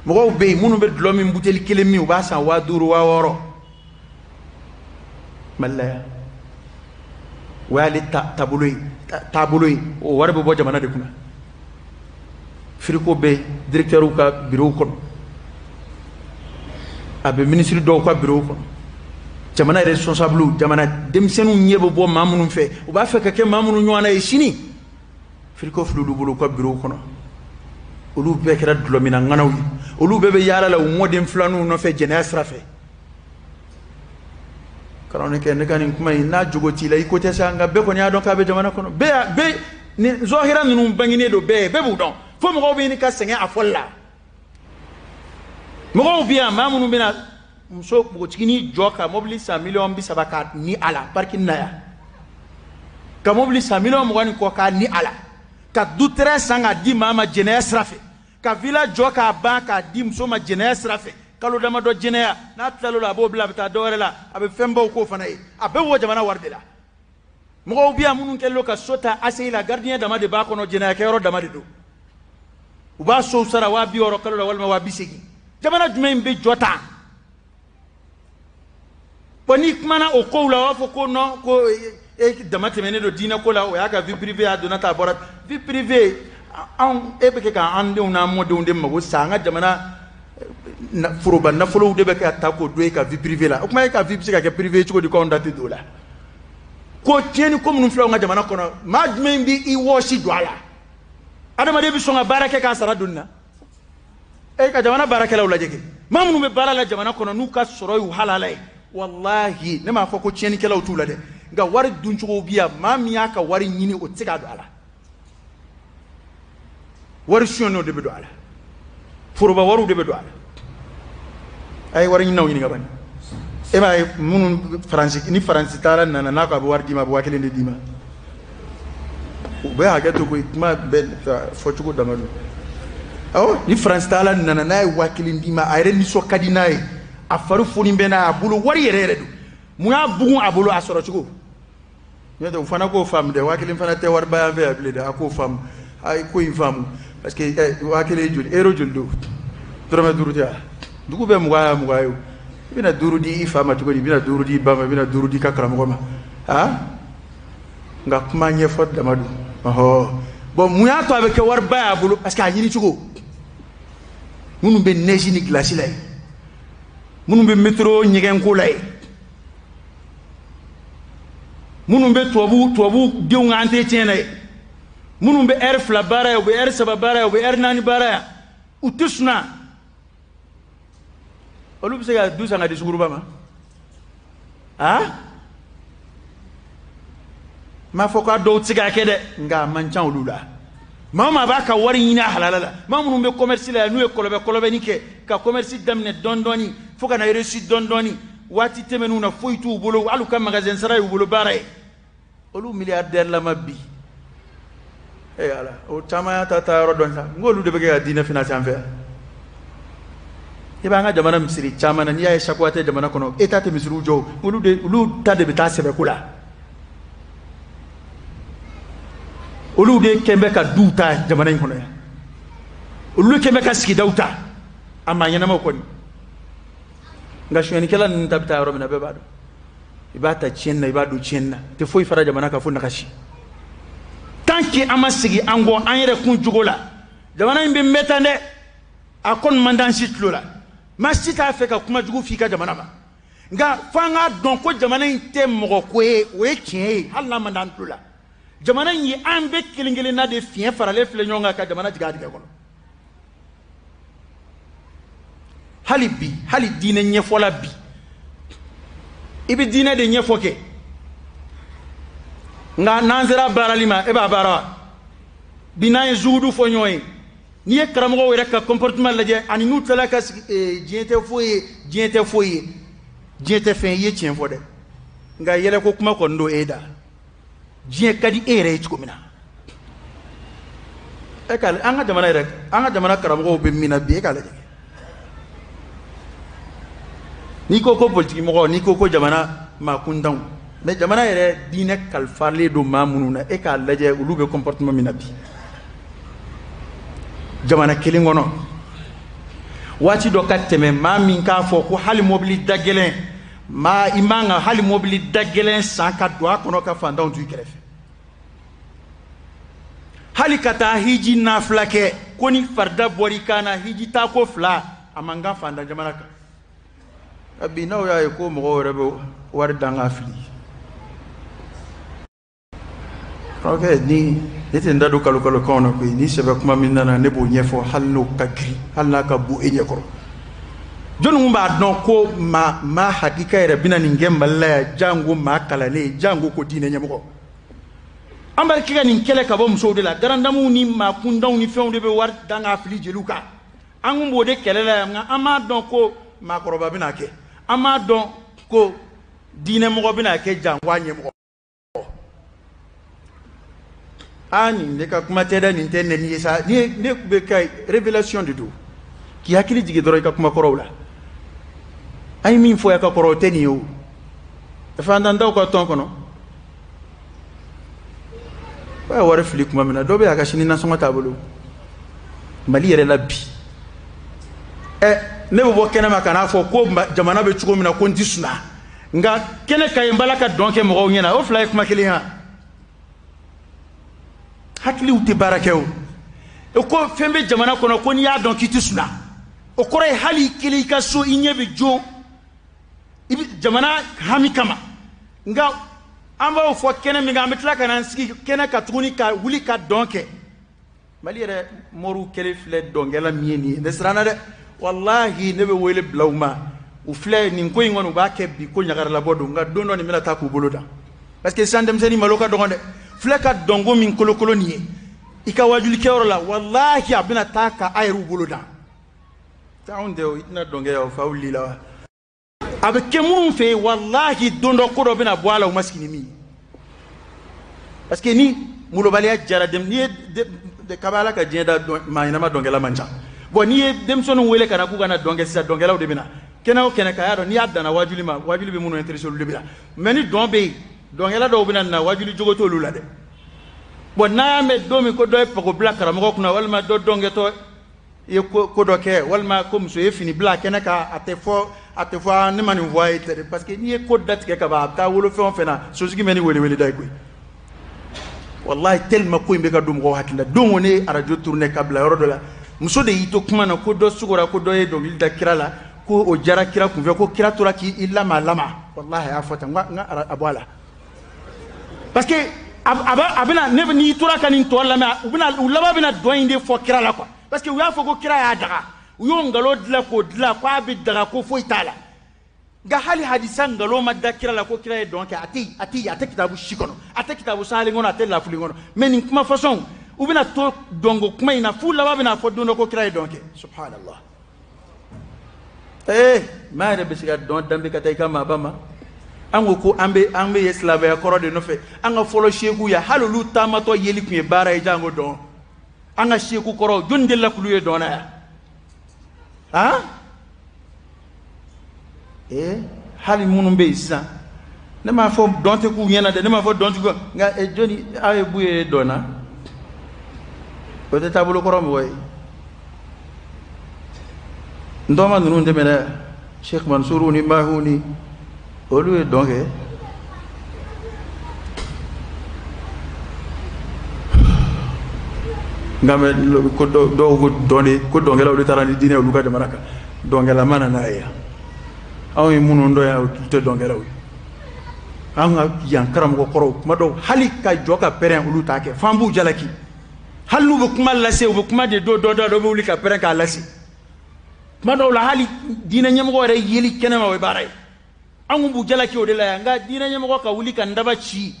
A: mɔgɔw bɛ yen minnu bɛ dulɔ min buteli kelen min, u b'a san 5000, 6000 Mali la yan. O y'ale taabolo ye, taabolo ye. O wari bɛ bɔ jamana de kunna. Frigo bɛ directeur ka bureau kɔnɔ, a bɛ ministre dɔw ka bureau kɔnɔ. Jamana responsable, jamana denmisɛnninw ɲɛ bɛ bɔ maa minnu fɛ, u b'a fɛ ka kɛ maa minnu ɲɔgɔnna ye sini, frigo filɛ olu bolo u ka bureau kɔnɔ. Olu bɛɛ kɛra dulɔminna ŋanaw ye. Olu bɛɛ bɛ yaala la u mɔden filaninw nɔfɛ jɛnɛya sira fɛ. Karamɔgɔkɛ, ne ka nin kuma in n'a jogo t'i la, i ko tɛ sa, nka bɛɛ kɔni y'a dɔn k'a bɛ jamana kɔnɔ. Bɛɛ bɛɛ ni zɔhira ninnu bangenen don, bɛɛ ye, bɛɛ b'u dɔn. Fo mɔgɔw bɛ ɲini ka sɛgɛn a fɔli la. Mɔgɔw bɛ yan, maa minnu bɛna muso npogotiginin jɔ ka mobili san miliyɔn 30 k'a ni a la parking na yan, ka mobili san miliyɔn 20 ni kɔ k'a ni a la, ka du terrain san k'a di maa ma jɛnɛya sira fɛ, ka villa jɔ k'a ban k'a di muso ma jɛnɛya sira fɛ, kalo damadɔ jɛnɛya, n'a tilal'o la a b'o bila a bɛ taa dɔwɛrɛ la, a bɛ fɛnbaw k'o fana ye, a bɛɛ bɔ jamana wari de la. Mɔgɔw bɛ yan minnu kɛlen don ka so ta ACI la, gardien dama de b'a kɔnɔ, jɛnɛyakɛyɔrɔ dama de don. U b'a sow sara 60 000 kalo la walima 80 000. Jamana jumɛn bɛ jɔ tan? Bon, n'i kumana o kow la, u b'a fɔ ko non, ko e dama tɛmɛnen don diinɛ ko la, o y'a ka vie privée, a donna tan a bɔra. Vie privée, anw e bɛ kɛ k'an denw n'an mɔdenw de mago sa. An ka jamana foroba nafolow de bɛ ka ta k'o don e ka vie privée la. O kuma, e ka vie bɛ se ka kɛ privée cogo di k'anw da tɛ don o la? Ko tiɲɛni ko minnu filɛ anw ka jamana kɔnɔ, maa jumɛn bɛ i wɔsi don a la? Adamaden bɛ sɔn ka baara kɛ k'a sara donni na. E ka jamana baarakɛlaw lajɛ kɛ, maa minnu bɛ baara la jamana kɔnɔ n'u ka sɔrɔ y'u halala ye, walahi ne m'a fɔ ko tiɲɛnikɛlaw t'u la dɛ, nka wari duncogo bi yan, maa min y'a ka wari ɲini, o tɛ se k'a don a la. Wari suyɛnenw de bɛ don a la, foroba wariw de bɛ don a la. A ye wari ɲininaw ɲininka bani. E b'a ye minnu Faransi ni Faransi taara nana n'a ko a bɛ wari d'i ma, a bɛ 1000 de d'i ma. U bɛ hakɛ to koyi, kuma bɛɛ fɔcogo dama don. Awɔ, ni Faransi taara nana n'a ye 1000 d'i ma, a yɛrɛ nisɔn ka di n'a ye, a fari foni bɛ n'a ye, a bolo wari yɛrɛ yɛrɛ don. Mun y'a bugun a bolo? A sɔrɔ cogo. N'o tɛ u fana k'o faamu dɛ, 1000 fana tɛ wariba y'an fɛ yan bilen dɛ. A k'o faamu, a ye ko in faamu, parce que 1000 ye joli? Euro joli don? Dɔrɔmɛ 5 tɛ wa? Dugu bɛɛ 20 ya 20 ye o. I bɛna 5 di i fa ma cogo di? I bɛna 5 di i ba ma? I bɛna 5 di i ka karamɔgɔ ma? Aa, nka kuma ɲɛfɔ dama don. Ɔhɔ, bon, mun y'a to a bɛ kɛ wariba y'a bolo? Parce que a ɲini cogo. Minnu bɛ neige ni glace la yen, minnu bɛ métro ɲɛgɛnko la yen, Minnu bɛ tubabu denw ka entretien na ye, minnu bɛ heure 2 baara ye, u bɛ heure 3 baara ye, u bɛ heure 4 baara ye, u tɛ sunaa. Olu bɛ se ka du san ka di suguruba ma? Aa, n m'a fɔ k'a dɔw tɛ se k'a kɛ dɛ, nka a man ca olu la. Maa o maa b'a ka wari ɲini a halala la, maa minnu bɛ commerce la yan, n'u ye kɔlɔbɛ kɔlɔbɛni kɛ ka commerce daminɛ dɔɔni dɔɔni fo ka na réussir dɔɔni dɔɔni, waati tɛmɛn'u na foyi t'u bolo, hali u ka magasin sara y'u bolo baara ye, olu milliardaire lama bi. Ee Ala, o caman y'a ta taa yɔrɔ dɔn sa, n k'olu de bɛ kɛ ka diinɛ financer an fɛ yan. I b'an ka jamana misiri caman na, n'i y'a ye sakuwa tɛ jamana kɔnɔ, État tɛ misiriw jɔ, olu ta de bɛ taa sɛbɛko la. Olu de kɛn bɛ ka duw ta jamana in kɔnɔ yan, olu kɛn bɛ ka sigidaw ta, a maa ɲɛnamaw kɔni. Nka sonyɛnikɛla ninnu ta bɛ taa yɔrɔ min na, bɛɛ b'a dɔn. I b'a ta tiɲɛni na, i b'a don tiɲɛni na, tɛ foyi fara jamana kan fo nagasi. Tant que an ma segin an kɔ an yɛrɛ kun jogo la, jamana in bɛ mɛn tan dɛ. A kɔni man d'an si tulo la, maa si t'a fɛ ka kuma jugu f'i ka jamana ma, nka f'an k'a dɔn ko jamana in tɛ mɔgɔ ko ye, o ye tiɲɛ ye, hali n'a man d'an tulo la. Jamana in ye an bɛɛ kelen kelenna de fiɲɛ faralen filɛ ɲɔgɔn kan ka jamana jigin a dingɛ kɔnɔ. Hali bi, hali diinɛ ɲɛfɔla bi, i bɛ diinɛ de ɲɛfɔ kɛ, nka n'an sera baarali ma, e b'a baara wa? Bi n'an ye zuhudu fɔ ɲɔgɔn ye, n'i ye karamɔgɔw yɛrɛ ka comportement lajɛ ani n'u tilala ka sigi, diɲɛ tɛ foyi ye, diɲɛ tɛ foyi ye, diɲɛ tɛ fɛn ye, i ye tiɲɛ fɔ dɛ, nka yɛlɛko kuma kɔni don e da. Diɲɛ ka di e yɛrɛ ye cogo min na, e k'a an ka jamana yɛrɛ, an ka jamana karamɔgɔw bɛ min na bi, e k'a lajɛ. N'i ko ko politiki mɔgɔw, n'i ko ko jamana maa kuntanw, mais jamana yɛrɛ diinɛ kalifalen don maa minnu na, e k'a lajɛ olu bɛ comportement min na bi jamana kelen kɔnɔ. Waati dɔ ka tɛmɛ, maa min k'a fɔ ko hali mobili da gɛlɛn, maa i man ka hali mobili da gɛlɛn san ka don a kɔnɔ ka fantanw to i kɛrɛfɛ, hali ka taa hiji nafila kɛ, ko ni farida bɔr'i kan na, hiji taako 2, a man kan fantan jamana kan. Bi n'aw y'a ye ko mɔgɔw yɛrɛ bɛ wari dan ka fili, karamɔgɔkɛ, ni ne tɛ n da don kalo kalo kanw na koyi, ni sɛbɛ kuma min nana ne b'o ɲɛfɔ, hali n'o ka girin, hali n'a ka bon e ɲɛkɔrɔ. Jɔnni kun b'a dɔn ko maa hakika yɛrɛ bɛna nin kɛ Mali la yan, jango maa kalannen, jango ko diinɛ ɲɛmɔgɔ. An b'a kɛ ka nin kɛlɛ ka bɔ musow de la, garandamuw ni maa kuntanw ni fɛnw de bɛ wari dan k'a fili jeliw kan. An kun b'o de kɛlɛ la yan, nka an m'a dɔn ko maakɔrɔba bɛna kɛ, an m'a dɔn ko diinɛmɔgɔ bɛna kɛ, jango a ɲɛmɔgɔ. Aa, nin ne ka kuma tɛ dɛ, nin tɛ nɛni ye sa, ne bɛ ka révélation de don, k'i hakili jigin dɔrɔn i ka kuma kɔrɔw la. An ye min fɔ yan ka kɔrɔ, o tɛ nin ye o. Fantantaw ka tɔn kɔnɔ, o ye wari fili kuma min na, dɔ bɛ yen a ka sini nasɔngɔ t'a bolo. Mali yɛrɛ la bi, ne bɛ bɔ kɛnɛ ma ka n'a fɔ ko jamana bɛ cogo min na ko n tɛ sunaa, nka kɛnɛ ka ɲi n b'a la ka dɔn kɛ mɔgɔw ɲɛna, o fila ye kuma kelen ye wa? Hakiliw tɛ baara kɛ o. O ko fɛn bɛ jamana kɔnɔ ko n'i y'a dɔn k'i tɛ sunaa, o kɔrɔ ye hali i kelen i ka so i ɲɛ bɛ jo i bɛ jamana hami kama. Nka an b'o fɔ kɛnɛ min kan, an bɛ tila ka n'an sigi kɛnɛ kan tuguni ka wuli ka dɔn kɛ. Mali yɛrɛ moriw kɛlen filɛ dɔnkɛla min ye nin ye, ne siranna dɛ, walahi ne bɛ wele bila u ma. U filɛ nin ko in kɔni, u b'a kɛ bi ko ɲagaralabɔ don, nka don dɔ nin bɛna taa k'u bolo dan. Parce que sisan denmisɛnnin malo ka dɔgɔn dɛ, filɛ ka dɔnko min kolokolo nin ye i ka wajulikɛyɔrɔ la, walahi a bɛna taa ka a yɛrɛw bolo dan. Anw tɛ o, i tɛna dɔn kɛ yan, o fa wuli la wa? A bɛ kɛ minnu fɛ yen, walahi don dɔ ko dɔ bɛna bɔ a la, u ma sigi ni min ye. Parce que ni molobaliya jara n'i ye kabi Ala ka diɲɛ da maa ɲɛnama dɔnkɛla man ca. Bon, n'i ye denmisɛnninw wele ka na k'u ka na dɔn kɛ sisan, dɔnkɛlaw de bɛ na. Kɛnɛ o kɛnɛ kan, a y'a dɔn n'i y'a danna wajuli ma, wajuli bɛ minnu intéressé olu de bɛ na. Mais ni dɔn bɛ yen, dɔnkɛla dɔw bɛ na wajuli jogo t'olu la dɛ. Bon, n'a y'a mɛn don min ko dɔ ye pago bila karamɔgɔ kunna, walima dɔ dɔnkɛtɔ i ye ko dɔ kɛ, walima ko muso ye fini bila kɛnɛ kan, a tɛ fɔ ne ma nin fɔ a ye tɛ dɛ. Parce que n'i ye ko datigɛ ka ban, a bɛ taa wolo fɛn o fɛn na, sosigi mɛn ni welewele da ye koyi. Walahi tellement ko in bɛ ka don mɔgɔw hakili la. Don o ne ye arajo tourner ka bila yɔrɔ dɔ la, muso de y'i to kuma na ko dɔ sugora, ko dɔ ye dɔnkili da kira la, ko o jara kira kunfɛ, ko kira tora k'i lama lama. Walahi a y'a fɔ tan, n ka a bɔ a la. Parce que a bɛna ne n'i tora ka nin tɔ lamɛn, u bɛna u laban bɛna dɔn in de fɔ kira la quoi. Parce que u y'a fɔ ko kira y'a daga, u y'o nkalon dilan k'o dilan k'a bɛ daga ko foyi t'a la. Nka hali hadisa nkalon ma da kira la ko kira ye dɔn kɛ, a tɛ a tɛ a tɛ kitabu si kɔnɔ, a tɛ kitabu sahalen kɔnɔ, a tɛ lafuli kɔnɔ. Mais nin kuma façon u bɛna to dɔnko kuma in na f'u laban bɛna fɔ don dɔ ko kira ye dɔn kɛ. Subhanallah. Maa yɛrɛ bɛ se ka dɔn danbe ka taa i ka maaba ma. An ko ko an bɛ ye silamɛya kɔrɔ de nɔfɛ. An ka fɔlɔ seku ya hali olu taamatɔ yeli tun ye baara ye jango dɔn. An ka seku kɔrɔ jɔnni delila k'olu ye dɔn na yan? Han? Hali minnu bɛ yen sisan, ne m'a fɔ dɔn tɛ k'u ɲɛna dɛ, ne m'a fɔ dɔn tɛ k'u, nka jɔnni aw ye bu ye dɔn na? O tɛ taabolo kɔrɔ mɔgɔ ye. N tɔma ninnu tɛmɛna, Sheikh Mansuru ni Mahu ni olu ye dɔn kɛ. Nka mɛ ko dɔw ko dɔn de, ko dɔnkɛlaw de taara ni diinɛ olu ka jamana kan. Dɔnkɛla ma na n'a ye yan. Anw ye minnu dɔn yan, olu tɛ dɔnkɛlaw ye. An ka yan karamɔgɔ kɔrɔw kuma dɔw hali ka jɔ ka pɛrɛn olu t'a kɛ, f'an b'u jalaki. Hali n'u bɛ kuma lase, u bɛ kuma de dɔ dɔ dɔ bɛ wuli ka pɛrɛn k'a lase. Kuma dɔw la hali diinɛ ɲɛmɔgɔ yɛrɛ yeli kɛnɛma o ye baara ye. An kun b'u jalaki o de la yan, nka diinɛ ɲɛmɔgɔ ka wuli ka n daba ci.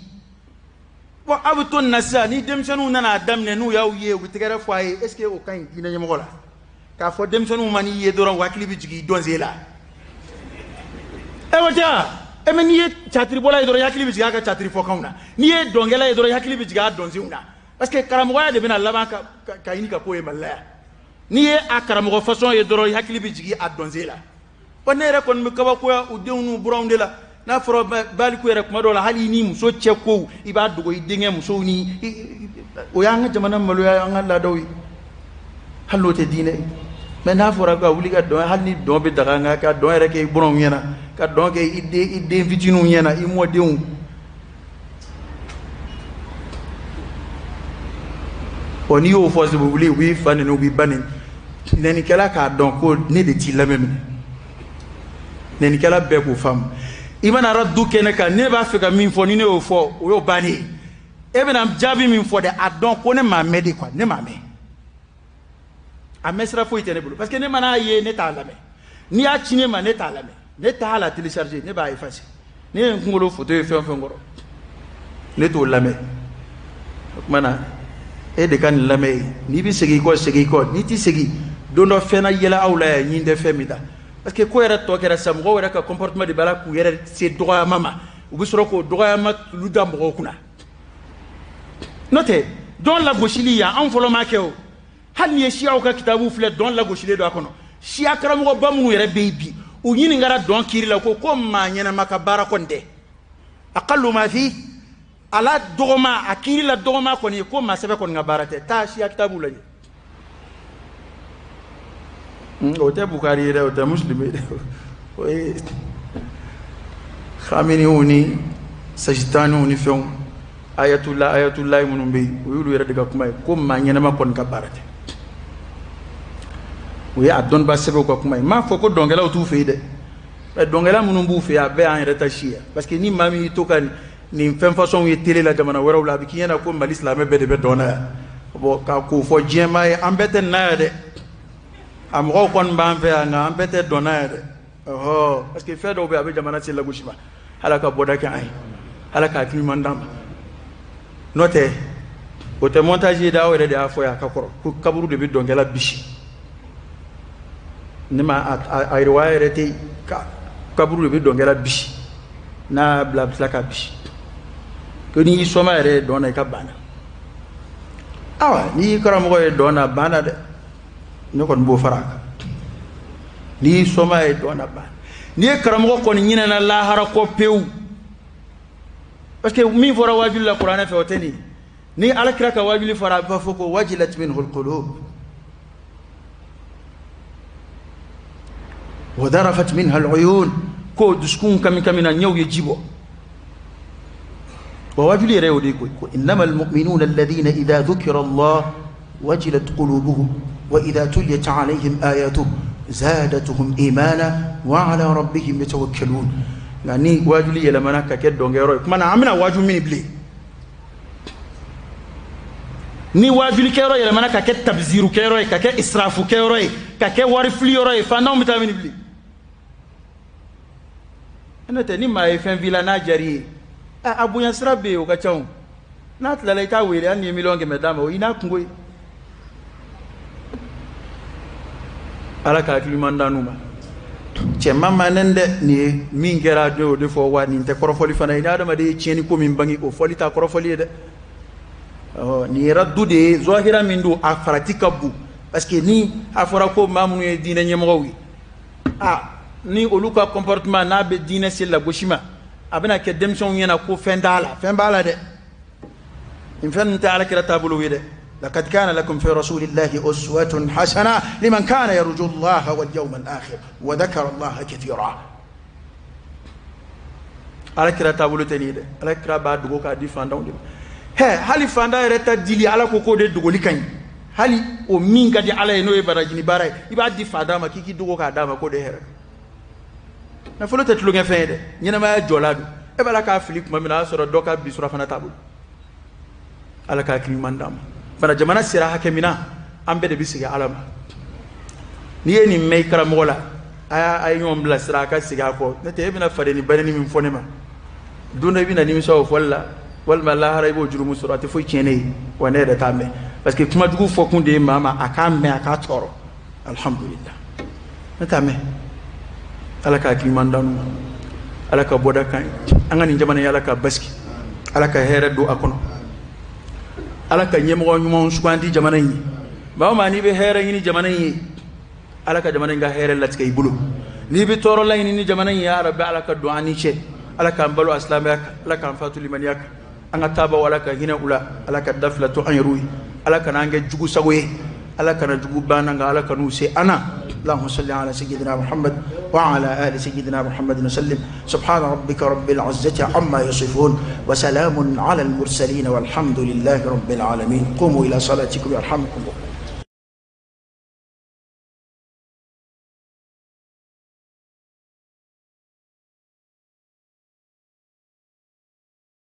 A: Bon, aw bɛ to nin na sisan, ni denmisɛnninw nana a daminɛ n'u y'aw ye, u bɛ tɛgɛrɛ fɔ a ye. Est ce que o ka ɲi diinɛ ɲɛmɔgɔ la? K'a fɔ denmisɛnninw ma n'i ye dɔrɔn u hakili bɛ jigin i dɔnsen la. O tɛ wa? Mais n'i ye catiribɔla ye dɔrɔn i hakili bɛ jigin a ka catiri fɔkanw na. N'i ye dɔnkɛla ye dɔrɔn i hakili bɛ jigin a dɔnsenw na. Parce que karamɔgɔya de bɛna laban ka ɲini ka k'o ye Mali la yan. N'i ye a karamɔgɔ façon ye dɔrɔn i hakili bɛ jigin a dɔnsen la. Wa ne yɛrɛ kɔni bɛ kabakoya u denw n'u buranw de la. N'a fɔra baliku yɛrɛ kuma dɔw la hali ni muso cɛ kow i b'a dogo i denkɛ musow ni o y'an ka jamana maloya, an ka laadaw ye. Hali n'o tɛ diinɛ ye. Mais n'a fɔra ka wuli ka dɔn, hali ni dɔn bɛ daga, nka ka dɔn yɛrɛ kɛ i buranw ɲɛna, ka dɔn kɛ i den fitininw ɲɛna, i mɔdenw. Ɔ n'i y'o fɔ sisan, u bɛ wuli u b'i fa nɛni, u b'i ba nɛni. Nɛnikɛla k'a dɔn ko ne de t'i lamɛn minɛ. Nɛnikɛla bɛɛ k'o faamu. I mana radu kɛ ne kan, ne b'a fɛ ka min fɔ, ni ne y'o fɔ, o y'o bannen ye. E bɛna jaabi min fɔ dɛ, a dɔn ko ne m'a mɛn de quoi, ne m'a mɛn. A mɛn sira foyi tɛ ne bolo, parce que ne mana ye ne t'a lamɛn. N'i y'a ci ne ma, ne t'a lamɛn. Ne t'a la télécharger, ne b'a effacer. Ne ye n kunkolo photo ye fɛn o fɛn kɔrɔ, ne t'o lamɛn. O tuma na, e de ka nin lamɛn ye. N'i bɛ segin i kɔ, segin i kɔ. N'i tɛ segin, don dɔ fɛn na yɛlɛ aw la yan, ɲin tɛ fɛn min da. Parce que ko yɛrɛ tɔ kɛra sisan, mɔgɔw yɛrɛ ka comportement de b'a la k'u yɛrɛ se dɔgɔyama ma. U bɛ sɔrɔ k'o dɔgɔyama tulu da mɔgɔw kunna. N'o tɛ, dɔn lagosili yan, anw fɔlɔ m'a kɛ o. Hali n'i ye siyaw ka kitabu filɛ, dɔn lagosilen don a kɔnɔ. Siya karamɔgɔba minnu yɛrɛ bɛ yen bi, u ɲininkara dɔn kiiri la ko maa ɲɛnama ka baara kɔni tɛ. Aqallu ma fi, a la dɔgɔma, a kiiri la dɔgɔma kɔni ye ko maa sɛbɛ kɔni ka baara tɛ. Taa siya kitabu lajɛ. O tɛ Bukari ye dɛ, o tɛ Muslim ye dɛ. O ye Khaminiw ni Sajitaniw ni fɛnw, ayatullah ayatullah minnu bɛ yen, o y'olu yɛrɛ de ka kuma ye ko maa ɲɛnama kɔni ka baara tɛ. O ye a dɔnniba sɛbɛw ka kuma ye. N m'a fɔ ko dɔnkɛlaw t'u fɛ yen dɛ. Mais dɔnkɛla minnu b'u fɛ yen, a bɛɛ y'an yɛrɛ ta si ye. Parce que ni maa min y'i to ka nin fɛn façon ye télé la jamana wɛrɛw la, a bɛ k'i ɲɛna ko Mali silamɛ bɛɛ de bɛ dɔn na yan. Bon, ka k'o fɔ diɲɛmaa ye, an bɛɛ tɛ nin na yan dɛ. A mɔgɔw kɔni b'an fɛ yan, nka an bɛɛ tɛ dɔn na yan dɛ. Ɔhɔ, parce que fɛn dɔw bɛ yen, a bɛ jamana se lagosi ma. Ala ka bɔda kɛ an ye. Ala ka hakili ɲuman d'an ma. N'o tɛ, o tɛ montage ye dɛ, aw yɛrɛ de y'a fɔ yan a ka kɔrɔ ko kaburu de bɛ dɔnkɛla bisi. Ne ma a riwaya yɛrɛ tɛ yen, kaburu de bɛ dɔnkɛla bisi. N'a y'a bila, a bɛ tila k'a bisi. Ko n'i y'i sɔma yɛrɛ ye dɔn na, i ka banna. Awa, n'i y'i karamɔgɔ ye dɔn na, banna dɛ. Ne kɔni b'o fara a kan. N'i y'i sɔma ye dɔn na, banna. N'i ye karamɔgɔ kɔni ɲinɛna lahara kɔ pewu. Parce que min fɔra wajuli la kuranɛ fɛ, o tɛ nin ye. Ni Ala kira ka wajuli fɔra, a b'a fɔ ko wajilat minhu alqulub wa darafat minha aluyun, ko dusukun kami kami na, ɲɛw ye ji bɔ. Wa wajuli yɛrɛ y'o de ye koyi. Ko innama almu'minuna alladhina idha dhukira Allah wajilat qulubuhum wa idha tuliyat alayhim ayatuhu zadatuhum imana wa ala rabbihim yatawakkalun. Nka ni wajuli yɛlɛmana ka kɛ dɔnkɛyɔrɔ ye, kuma na an bɛna waju min bilen, Ni waajulikɛyɔrɔ yɛlɛmana ka kɛ tabizirukɛyɔrɔ ye, ka kɛ israfukɛyɔrɔ ye, ka kɛ warifiliyɔrɔ ye, fantanw bɛ taa mini bilen? N'o tɛ ni maa ye fɛn f'i la n'a diyar'i ye, a bonya sira bɛ yen, o ka ca o. N'a tilala i t'a wele, hali n'i ye 100 000 d'a ma, o y'i n'a kungo ye. Ala ka hakili ɲuman d'an n'u ma. Cɛman ma nɛn dɛ, nin ye min kɛra a don, o de fɔ wa nin tɛ kɔrɔfɔli fana ye. Ni adamaden ye tiɲɛni ko min bange, o fɔli t'a kɔrɔfɔli ye dɛ. Nin ye raddu de ye, zɔhira min don, a farati ka bon, parce que ni a fɔra ko maa minnu ye diinɛ ɲɛmɔgɔw ye, a ni olu ka comportement n'a bɛ diinɛ se lagosi ma, a bɛna kɛ denmisɛnw ɲɛna ko fɛn t'a la. Fɛn b'a la dɛ, nin fɛn ninnu tɛ ala kira taabolo ye dɛ.
B: لقد كان لكم في رسول الله أسوة حسنة لمن كان يرجو الله واليوم الآخر وذكر الله كثيرا.
A: Ala kira taabolo tɛ nin ye dɛ. Ala kira b'a dogo k'a di fantanw de ma. Hɛ, hali fantan yɛrɛ ta dili, ala ko k'o de dogoli ka ɲi. Hali o min ka di ala ye, n'o ye barajini baara ye, i b'a di fantan ma k'i k'i dogo k'a d'a ma, k'o de hɛrɛ. Nafolo tɛ tulonkɛfɛn ye dɛ, ɲɛnɛmaya jɔla don. E b'a la k'a fili tuma min na, o y'a sɔrɔ dɔ ka bi surafana t'a bolo. Ala ka hakili ɲuman d'an ma fana. Jamana sera hakɛ min na, an bɛɛ de bɛ segin ala ma. N'i ye nin mɛn i karamɔgɔ la, a ye ɲɔgɔn bilasira, a ka segin a kɔ. N'o tɛ e bɛna faden ni badenni min fɔ ne ma, don dɔ i bɛna nimisa o fɔli la, walima lahara i b'o jurumu sɔrɔ. A tɛ foyi tiɲɛ ne ye wa, ne yɛrɛ t'a mɛn, parce que kuma jugu fɔkun de ye maa ma a k'a mɛn, a k'a tɔɔrɔ. Alhamdulillah, ne t'a mɛn. Ala ka hakili ɲuman d'an ma, ala ka bɔda kan ye. An ka nin jamana in, ala ka basigi, ala ka hɛrɛ don a kɔnɔ, ala ka ɲɛmɔgɔ ɲumanw sugandi jamana in ye. Maa o maa n'i bɛ hɛrɛ ɲini jamana in ye, ala ka jamana in ka hɛrɛ latigɛ i bolo. N'i bɛ tɔɔrɔ laɲini ni jamana in ye, ya Rabbi, ala ka don an ni cɛ. Ala k'an balo a silamɛya kan, ala k'an fatu limaniya kan. An ka taabaw, ala ka hinɛ u la, ala ka da fila to an yɛrɛw ye, ala kana an kɛ jugu sago ye, ala kana jugu ban an kan, ala kan'u se an na.
B: اللهم صل على سيدنا محمد وعلى آل سيدنا محمد وسلم. سبحان ربك رب العزة عما يصفون وسلام على المرسلين والحمد لله رب العالمين. قوموا إلى صلاتكم يرحمكم الله.